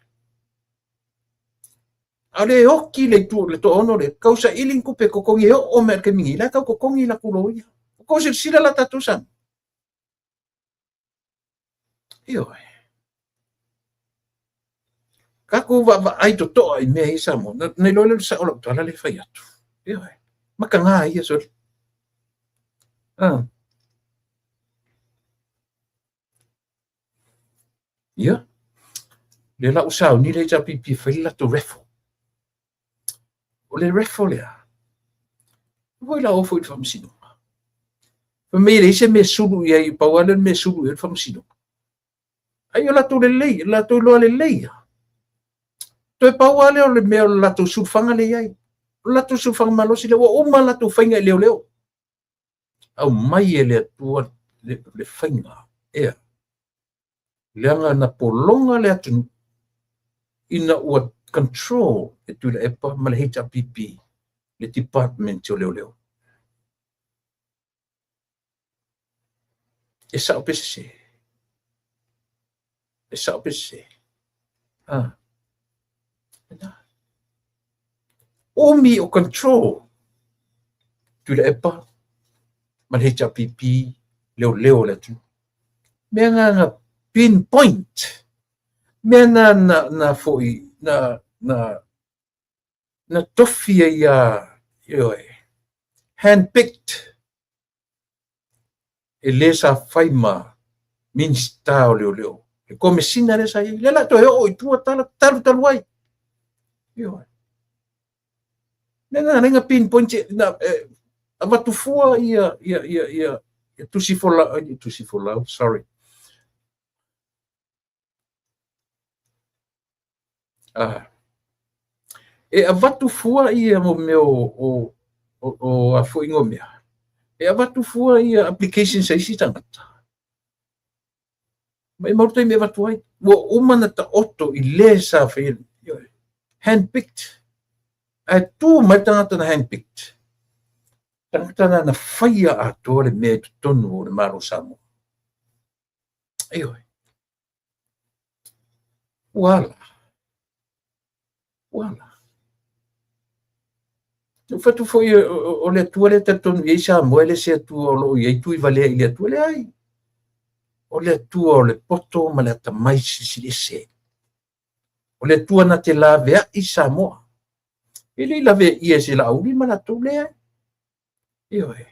Speaker 1: A o le oti le itu le toaono lea, tau saili ni tupe e totogi e oo mai i le taimi nei, la e tau totogi i latou loia. Ua tou silasila la tatou Samoa? Ioe. Tatou vaavaai totoa i mea ia Samoa. Na, na iloa lea o le sao o lau tala lea e fai atu. Ioe. Mataga ia sole. Ah. Ia. Lea la ua sauni le HRPP e fai le latou raffle. O le raffle lea, foi la o foi i le faamasinoga. Fai mai e leai se mea sulu i ai, pau lava lea o le mea sulu i ai le faamasinoga. Ai o latou lelei, o latou iloa lelei lava. Toe pau lava lea o le mea o le latou sulufaga lea i ai. O le latou sulufaga malosi lea, ua uma latou faiga i leoleo. Aumai e le Atua le, le faiga ea. Leaga na pologa le atunuu ina ua control e Tuilaepa ma le HRPP le Department o Leoleo. E sao pe sese? E sao pe sese? Ah. Umi o control Tuilaepa ma le HRPP leoleo o le atunuu. Mea na na pinpoint. Mea na na na foi na na na tofi ai ia ioe handpicked e le sa fai ma Minista o Leoleo. Le Komesina lea sa i ai. Lea la toe oo i tua tala talu talu ai. Ioe. Mea na lenga pinpoint na eh, avatu fua ia ia ia ia ia tusi folau, tusi folau, sorry. Ah. E avatu fua ia mo mea o, o, o, o a foi ingoa mea. E avatu fua ia applications a isi tagata. Ma i mau taimi e avatu ai. Ua uma na taoto i le sa faia. Handpicked. Ae tu mai le tagata na handpicked. Tagata na na faia atoa le mea i totonu o le Malo o Samoa. Ioe. Ua ala. Ua ala. Na ou fai atu foi o le Atua lea e talitonu i ai Samoa, e le se Atua o lo o i ai tuivalea i le Atua. Leai. O le Atua o le poto ma le atamai silisili ese. O le Atua na te laveai Samoa. E le i laveaia e se Laauli ma latou, leai. Ioe.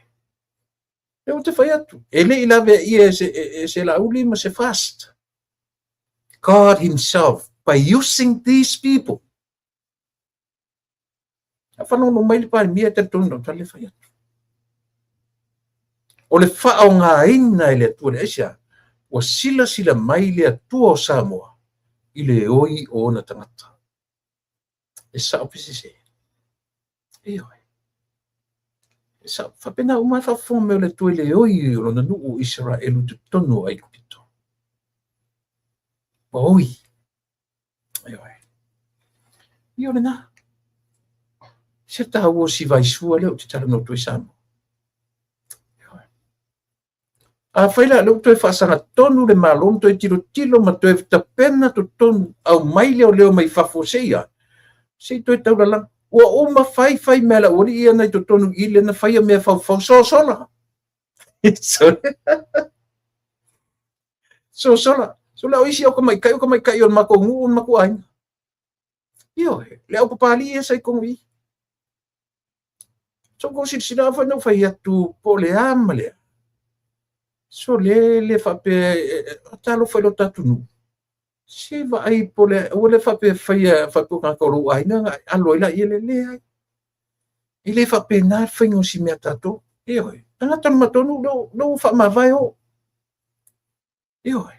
Speaker 1: Lea ou te fai atu, e le i laveaia e se, e, e se Laauli ma se fast. God himself, by using these people. A whanongo mai le Palemia e talitonu lau tala le fai atu. O le faaaogaina e le Atua le aisea, ua silasila mai le Atua o Samoa i le oi o ona tagata. E sao pe sese. Ioe. E sao. Faapena uma lava faafofoga mai o le Atua i le oi o lona nuu o Isaraelu i totonu o Aikupito. Ua oi. Ioe. Ia o lena. Se taua o si vaisua lea ou te talanoa atu ai Samoa. Ioe. Afai la o lea ua toe faasaga tonu le Malo ma toe tilotilo ma toe tapena totonu, aumai leoleo mai fafo se i a, se i toe taulalaga. Ua uma fai fai mea a le aualii ia na i totonu i le na faia mea faufau sosola. Sosola. Sola o isi au tamaitai o tamaitai o le matou nuu o le matou aiga. Ioe, le au papalii ia sa i totonu i i. So kou silasila afai na ou fai atu po o le a ma le a. So le le faapea talofa i lo tatou nuu. Se vaai po o le aua le faapea faia faapea o tagata o lou aiga na alo ai laia le leai. E le faapena le faiga o si mea tatou. Ioe, tagata o le matou nuu lea ua faamavae o. Ioe.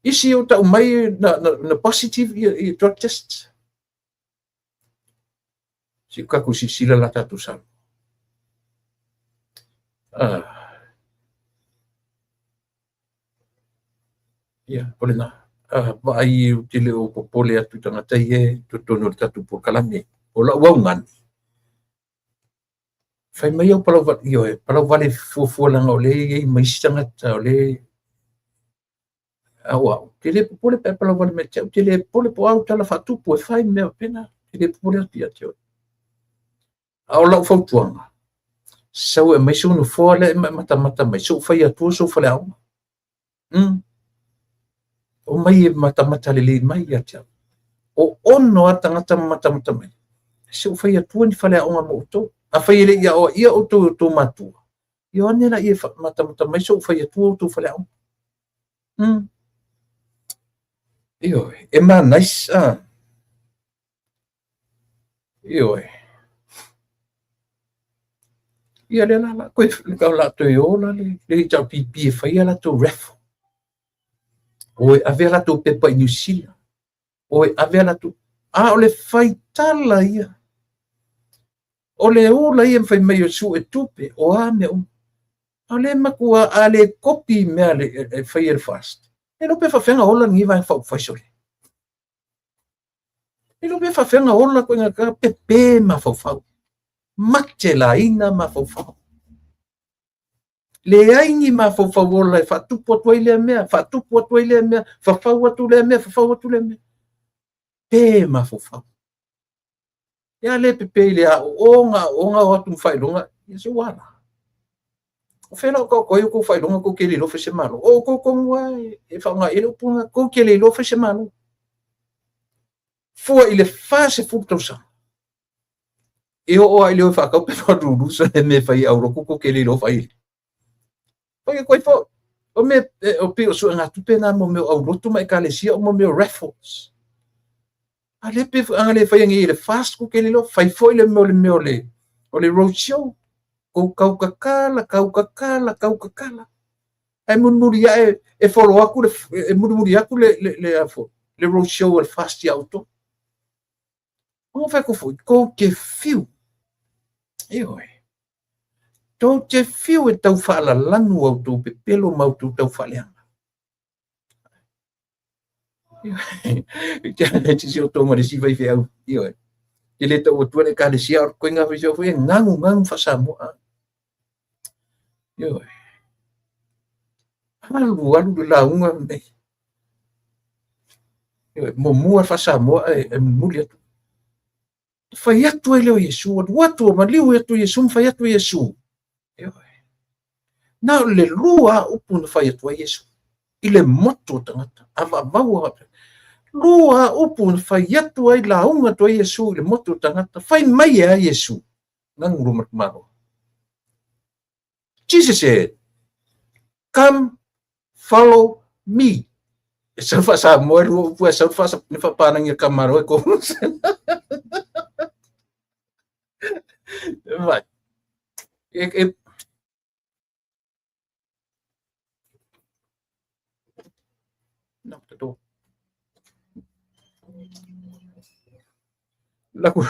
Speaker 1: Isi o tau mai na positive ia drug tests. Se i tatou silasila la tatou Samoa. Ah. Ia, o lena. Ah, vaai ou te le o popole atu i tagata ia i totonu o le tatou polokalame. O lau augani, fai mai au palau vale, ioe, palau vale fuafua leaga o lea e i ai ma isi tagata o lea a o au, te le popole pe a palau vale mai te au, te le popole po o au tala faatupu e fai mea faapena, te le popole atu ia te oe. A o lau fautuaga, sau e aumai sou nofoa lea e matamata mai, se i ou fai atua sou faleaoga. Omai e matamata lelei mai ia te au. O ono a tagata ma matamata mai, se i ou fai atua ni faleaoga mo outou. Afai e le i aoaia outou e outou matua, ia o ane laia e matamata mai se i ou fai atua outou faleaoga. Ioe, e manaia. Ioe. Ia lea la la koe o la toe o la le HRPP e fai a latou raffle. O e ave a latou pepa i Niu Sila. O e ave a latou... A o le faitala ia. O le ula ia ma fai mai o sue tupe, o a mea uma. A o lea e matua a le kopi mea e fai e le FAST. E iloa pe faafefea ona ola lenei Vaega Faaupufai sole. E iloa pe faafefea ona ola koe na pepe mafaufau. Mate laina mafaufau. Leai ni mafaufau ola e faatupu atu ai lea mea, faatupu atu ai lea mea, fafau atu lea mea, fafau atu lea mea. Pe mafaufau. Ia le pepe i le aoaoga, aoaoga o atu ma faailoga, ia se ua ala. O fea la o taoto ai outou faailoga tou te le iloa fai se Malo? O outou tonu lava e faaaoga i ai le upu lena, tou te le iloa fai se Malo. Fua i le 40 tausaga, e oo lava i le o e faatau pepa lulusa le mea e fai e aulotu tou te le iloa fai. Fai atu ai foi, o mea, o pei o suegatupe na mo mea o aulotu ma ekalesia o mo mea o raffles. A lea pe ana le faia nei i le FAST tou te le iloa, fai foi le mea o le mea o le o le road show. Tou tau tatala, tau tatala, tau tatala. Ae mulimuli ae e follow atu le e mulimuli atu le le le a foi, le road show a le FAST ia outou. Ona fai atu foi, tou te fiu. Ioe. Tou te fiu e tau faalalanu a outou pepelo ma outou tau faaleaga. Te o tonga le isi faifeau, ioe. Te le tau atua le ekalesia, o le koinga faifeau foi e gagu gagu faa-Samoa. Ioe. Alu alu le lauga lenei. Ioe, muamua le faa-Samoa ae mulimuli atu. Fai atu ai lea o Iesu, alu atu, maliu atu Iesu ma fai atu Iesu. Ioe. Na o le lua lava upu na fai atu ai Iesu i le motu o tagata, avaavau a lua lava upu na fai atu ai, lauga atu ai Iesu i le motu o tagata, fai mai e a Iesu, gagu lo malo. Jesus said, come follow me. E sau faa-Samoa e lua upu e sau faapalagi a Kamalo e kohu. Vai. E, e... Knock the door. Laku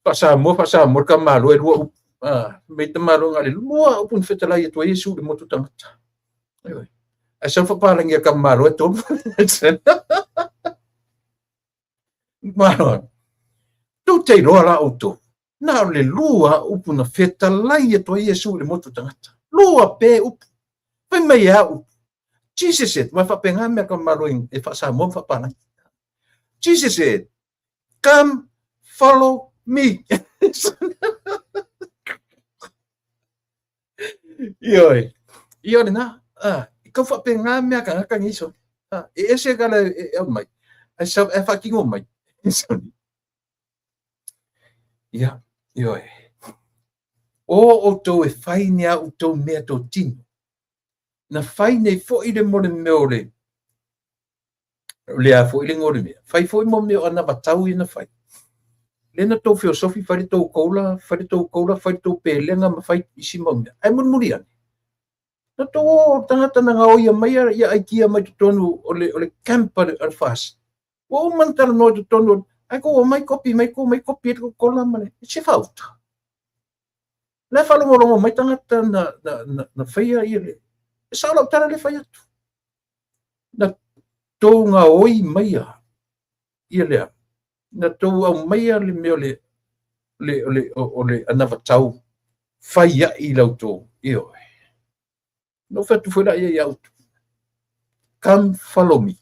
Speaker 1: faa-Samoa, faa-Samoa le Kamalo e lua upu. Ah, mei te malo ngā le lua upu na fetalai atu ai Iesu i le motu tagata. Ioe. Ae sau faapalagi a Kamalo e tolu. Malo. Tou te iloa la outou, na o le lua upu na fetalai atu ai Iesu i le motu tagata. Lua pe upu. Fai mai e a upu. Jesus said, mai faapena mea Kamalo e faa-Samoa ma faapalagi. Jesus said, come follow me. Ioe. Ioe lena. Ah, i kau faapena mea tagata nei soni. Ah, e ese kala e au mai. Ai sau e whakino mai. Soni. Ia, ioe. O outou e whai ni a outou mea tō tino. Na whai nei foi le mo le mea o le o le a foi le igoa o le mea. Fai foi mo mea o anavatau ia na fai. Lea na tou feosofi fai le tou koula, fai le tou koula, fai le tou pelega ma fai isi mau mea. Ae mulimuli ane, na tou o tagata na gaoia mai ia aitia mai totonu o le camp a le FAST. Ua uma ona talanoa i totonu, ae tou omai kopi mai, tou omai kopi ai le kola ma le se fauta. La e faalogologo mai tagata na faia ia le... E sao lau tala le fai atu. Na tou gaoi maia ia lea. Na tou aumaia le mea o le anavatau fai ai la outou. Ioe. Na ou fai atu foi la ia ia outou. Come follow me.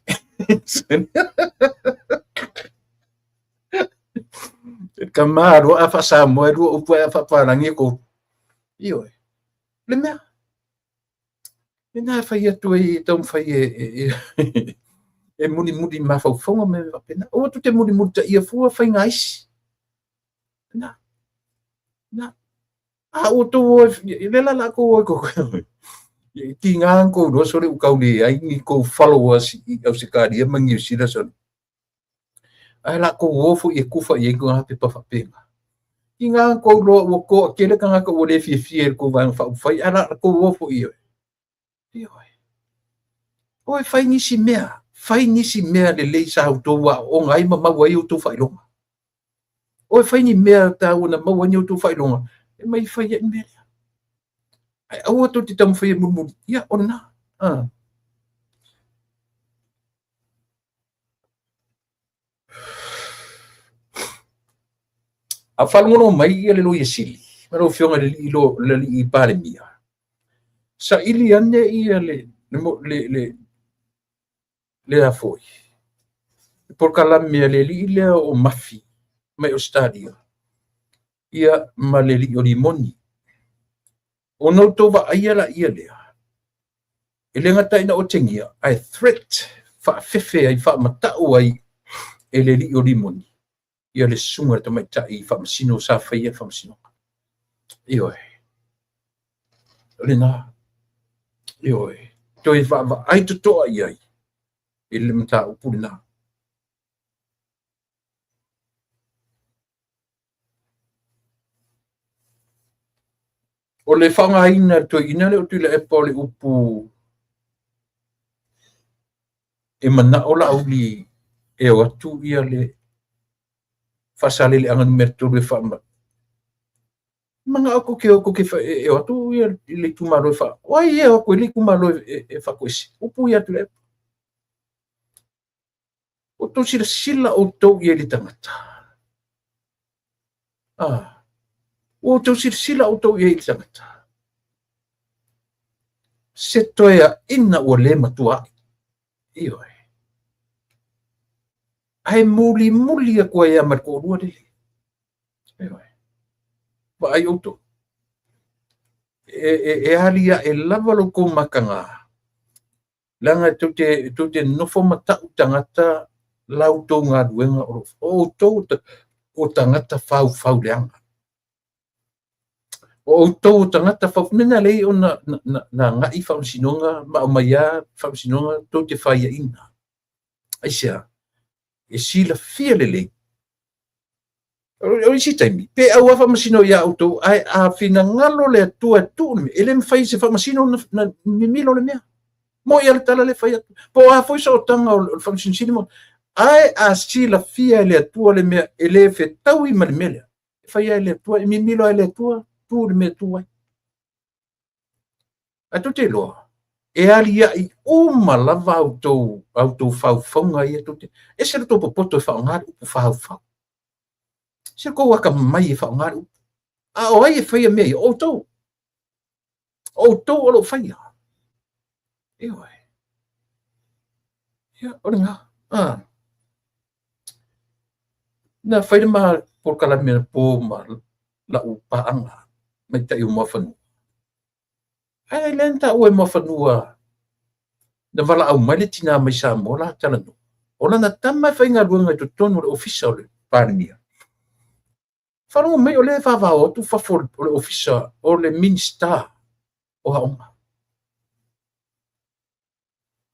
Speaker 1: Kama loa a faasamoa e lua upu ae a faapalagi e kou. Ioe. Le mea. Lena e fai atu ai e taumafai e mulimuli mafaufauga ma mea faapena. Aua tou te mulimulitaia fua faiga isi. Na. Na. A ua tou o, le la la kou o i tiga kou iloa sole ua tau leai ni kou followers i Ausetalia ma Niu Sila sole. Ae la kou o foi e kufa i ai ngā pepa faapena. Tiga kou iloa ua toatele tagata ua le fiafia i le tou Vaega Faaupufai, ae la kou o foi i Ioe. O e fai nisi mea, fai nisi mea lelei sa outou aooga ai ma maua ai outou faailoga. O e fai ni mea taua na maua ai ni outou faailoga, e mai fai ai mea lea. Ae aua tou te taumafai e mulimuli, ia, o lena. A faalogologo mai ia le Loia Sili ma lau Afioga i le alii Palemia, saili ane ia le a foi, le polokalame a le alii lea o Mafi mai Ausetalia, ia ma le alii o Limoni. Ona outou vaaia laia lea, e le gata ina otegia, ae threat faafefe ai, faamatau ai e le alii o Limoni ia le susuga i le tamaitai faamasino sa faia le faamasinoga. Ioe. O lena. Ioe. Toe vaavaai totoa i ai i le mataupu lena. O le faaaogaina e le toeaina lea o Tuilaepa o le upu e manao Laauli e o atu ia le Faasaleleaga numera 3 e faama manao kou te o kou te e o atu ia le itumalo e faa o ai e o atu i le itumalo e faatoese upu ia Tuilaepa. O tou silasila outou i ai i le tagata. Ua outou silasila outou i ai i le tagata. Se toeaina ua le matua ai. Ioe. Ae mulimuli atu ai lava ma le toalua lele. Ioe. Vaai outou. E aliae lava lo outou mataga. Leaga tou te nofo ma tau tagata la outou galuega o outou o tagata faufau leaga. O outou o tagata faufau, mea na lei ona na agai faamasinoga ma aumai lava faamasinoga tou te faiaina. Aisea? E silafia lelei. O isi taimi, pe au lava faamasino ia outou, ae a finagalo le Atua e tuu le mea, e le mafai e se faamasino na mimilo le mea. Mo i a le tala le fai atu. Po o a foi sootaga o le Faamasino Sili mo, ae a silafia e le Atua le mea, e le fetaui ma le mea lea. E fai ai le Atua, e mimilo ai le Atua, tu le mea tu ai. Ae tou te iloa, e aliae uma lava outou faufauga ia tou te... Ese le tou popoto e faaaoga le upu faufau. Se kou akamai e faaaoga le upu. A o ai e faia mea ia? O outou. O outou o lo o faia. Ioe. Ia, o lena. Na fai le ma polokalame na po ma lau paaga maita'i o Muafanua. Ae lea na taua e Muafanua na valaau mai le tina mai Samoa la talanoa. O lana tama e faigaluega i totonu o le ofisa o le Palemia. Faalogo mai o lea e vavao atu fafo o le ofisa o le Minista o Aoga.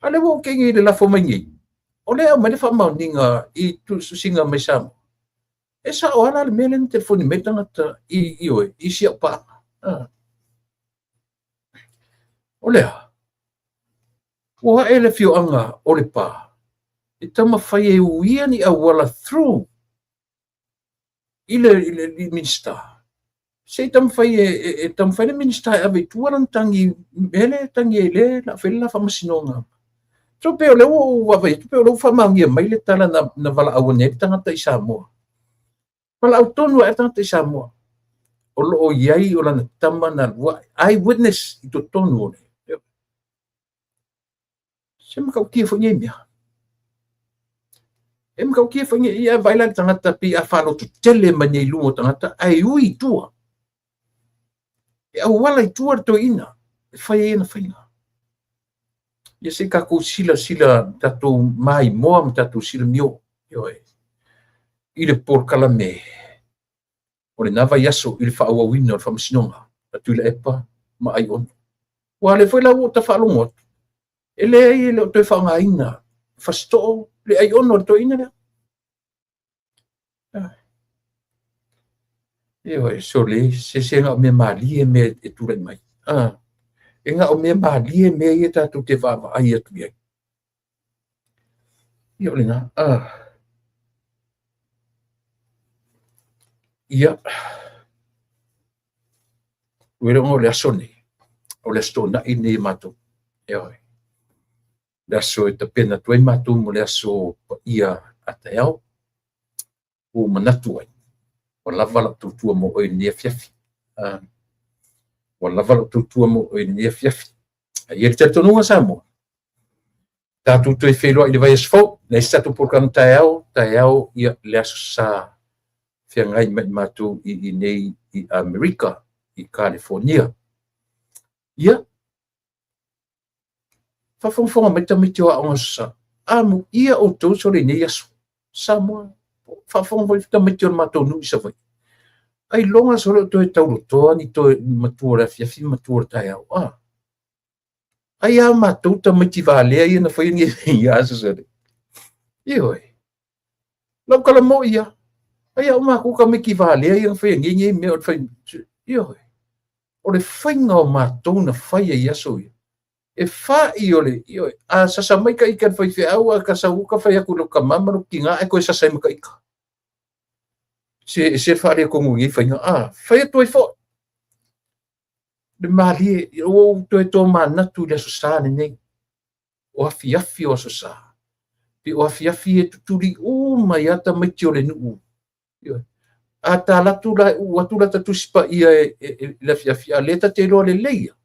Speaker 1: A lea ua ou kegi i le lafo mai nei, o lea e aumai le faamaoniga i tusiga mai Samoa. E sao lava la le mea lea na telefoni mai le tagata i oe, i si au paaga. O le a? Ua ae le afioaga o Lepa e taumafai e uia ni auala through i le Minisita, se i taumafai e taumafai le Minisita e ave i tua lana tagi, mea lea e tagi ai lea o le a fai le la faamasinoga. So pei o lea ua ou vaavaai atu, pei o lea ua faamaonia mai le tala na valaau ane ai le tagata i Samoa. Valaau tonu lava le tagata i Samoa. O lo o i ai o lana tama na alu ae, eye witness i totonu o le. Se matautia foi nei mea. E matautia foi nei, ia vaai la le tagata pei a faalototele mai nei i luma o tagata, ae ui i tua. E auala i tua le toeaina e fai ai ana faiga. Ia se i tatou silasila, tatou maimoa ma tatou silamio, ioe, i le polokalame o lena vaiaso i le faaauauina o le faamasinoga a Tuilaepa ma Aiono. Aua o lea foi la ua ou tafaalogo atu, e leai e le o toe faaaogaina Fasitoo le Aiono o le toeaina lea. Ioe, sole, se se na o mea malie mea e tulai mai. E na o mea malie mea ia tatou te vaavaai atu i ai. Ia o lena. Ia. Ua iloa o le aso nei, o le aso Toonai lenei a matou. Ioe. Le aso e tapena atu ai matou mo le aso paia a taeao. Ua ou manatu ai, ua lava lau tautua mo oe i lenei afiafi. Ua lava lau tautua mo oe i lenei afiafi. Ae i ai le talitonuga Samoa, tatou toe feiloai i le vaiaso fou, leai se tatou polokalame taeao, taeao ia le Aso Sa feagai ma i matou i inei i Amerika, i Kalifonia. Ia, faafogafoga mai tamaiti o aoga Aso Sa, amuia outou sole i nei aso. Samoa, faafofoga foi tamaiti o le matou nuu i Savaii. Ailoga sole o toe taulotoa ni toe matua o le afiafi ma matua o le taeao. Ai a matou tamaiti valea ia na faia nei aso sole. Ioe. Lau tala moi ia. Ai a o matou tamaiti valea ia na faia nei nei mea o le fai. Ioe. O le faiga o matou na faia i aso ia. E fai o le, ioe, a sasa mai ka ika le faifeau a ka sau ka fai atu i lou tama ma lou tina ae toe sasa ai ma ka ika. Se se faaletonu i nei faiga. A, fai atu ai foi. Le malie, ua ou toe tomanatu i le Aso Sa lenei. O afiafi o Aso Sa. Pe o afiafi e tutuli uma ai lava tamaiti o le nuu. A ta alu atu la, uu atu la ta Tusi Paia i le afiafi, a o lea ta te iloa lelei lava,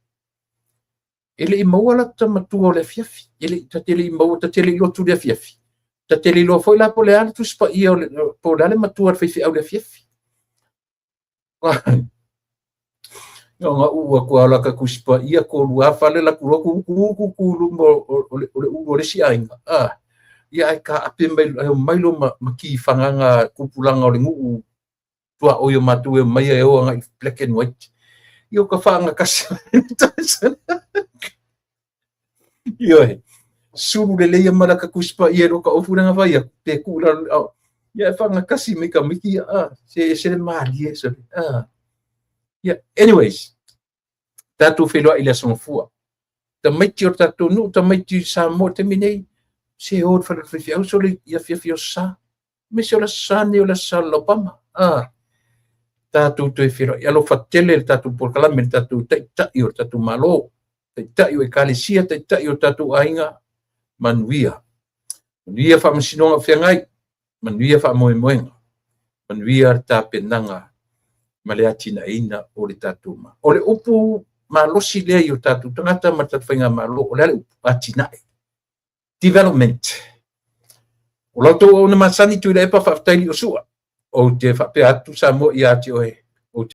Speaker 1: e le i maua la ta matua o le afiafi. E le, ta te le i maua, ta te le i lotu i le afiafi. Ta te le iloa foi la po o le a le Tusi Paia, po o le a le matua o le faifeau i le afiafi. Na uu atu lava o lata Tusi Paia, tolu lava fale alu atu loa tu tu tu tu i luma o le ulu o le isi aiga. Ia ae taape mai, ae omai loa ma ki fagaga tupulaga o le nuu tuaoi o matou e omai e o agai black and white. Ia o ka faagatasi. Ioe. Sulu lelei ma lata Tusi Paia i lota ofu lea na fai atu, pe tuu i lalo. Ia e faagatasi mai tamaiti ia, se ese le malie sole. Ia, anyways, tatou feiloai i le Aso Gafua. Tamaiti o le tatou nuu, tamaiti Samoa i le taimi nei, se o i le fale o le faifeau sole i afiafi o Aso Sa. Aemaise o le Aso Sa lenei o le Aso Sa o le Laupama. Tatou toe feiloai. Alofa tele le tatou polokalame, le tatou taitai o le tatou Malo, taitai o Ekalesia, taitai o tatou aiga, manuia. Manuia faamasinoga o feagai, manuia faamoemoega, manuia le tapenaga ma le atinaeina o le tatou Malo. O le upu malosi lea i o tatou tagata ma le tatou faigamalo, o le a le upu? Atinae. Development. O la outou auauna masani, Tuilaepa, faafetai Liosua. Ou te faapea atu Samoa ia te oe.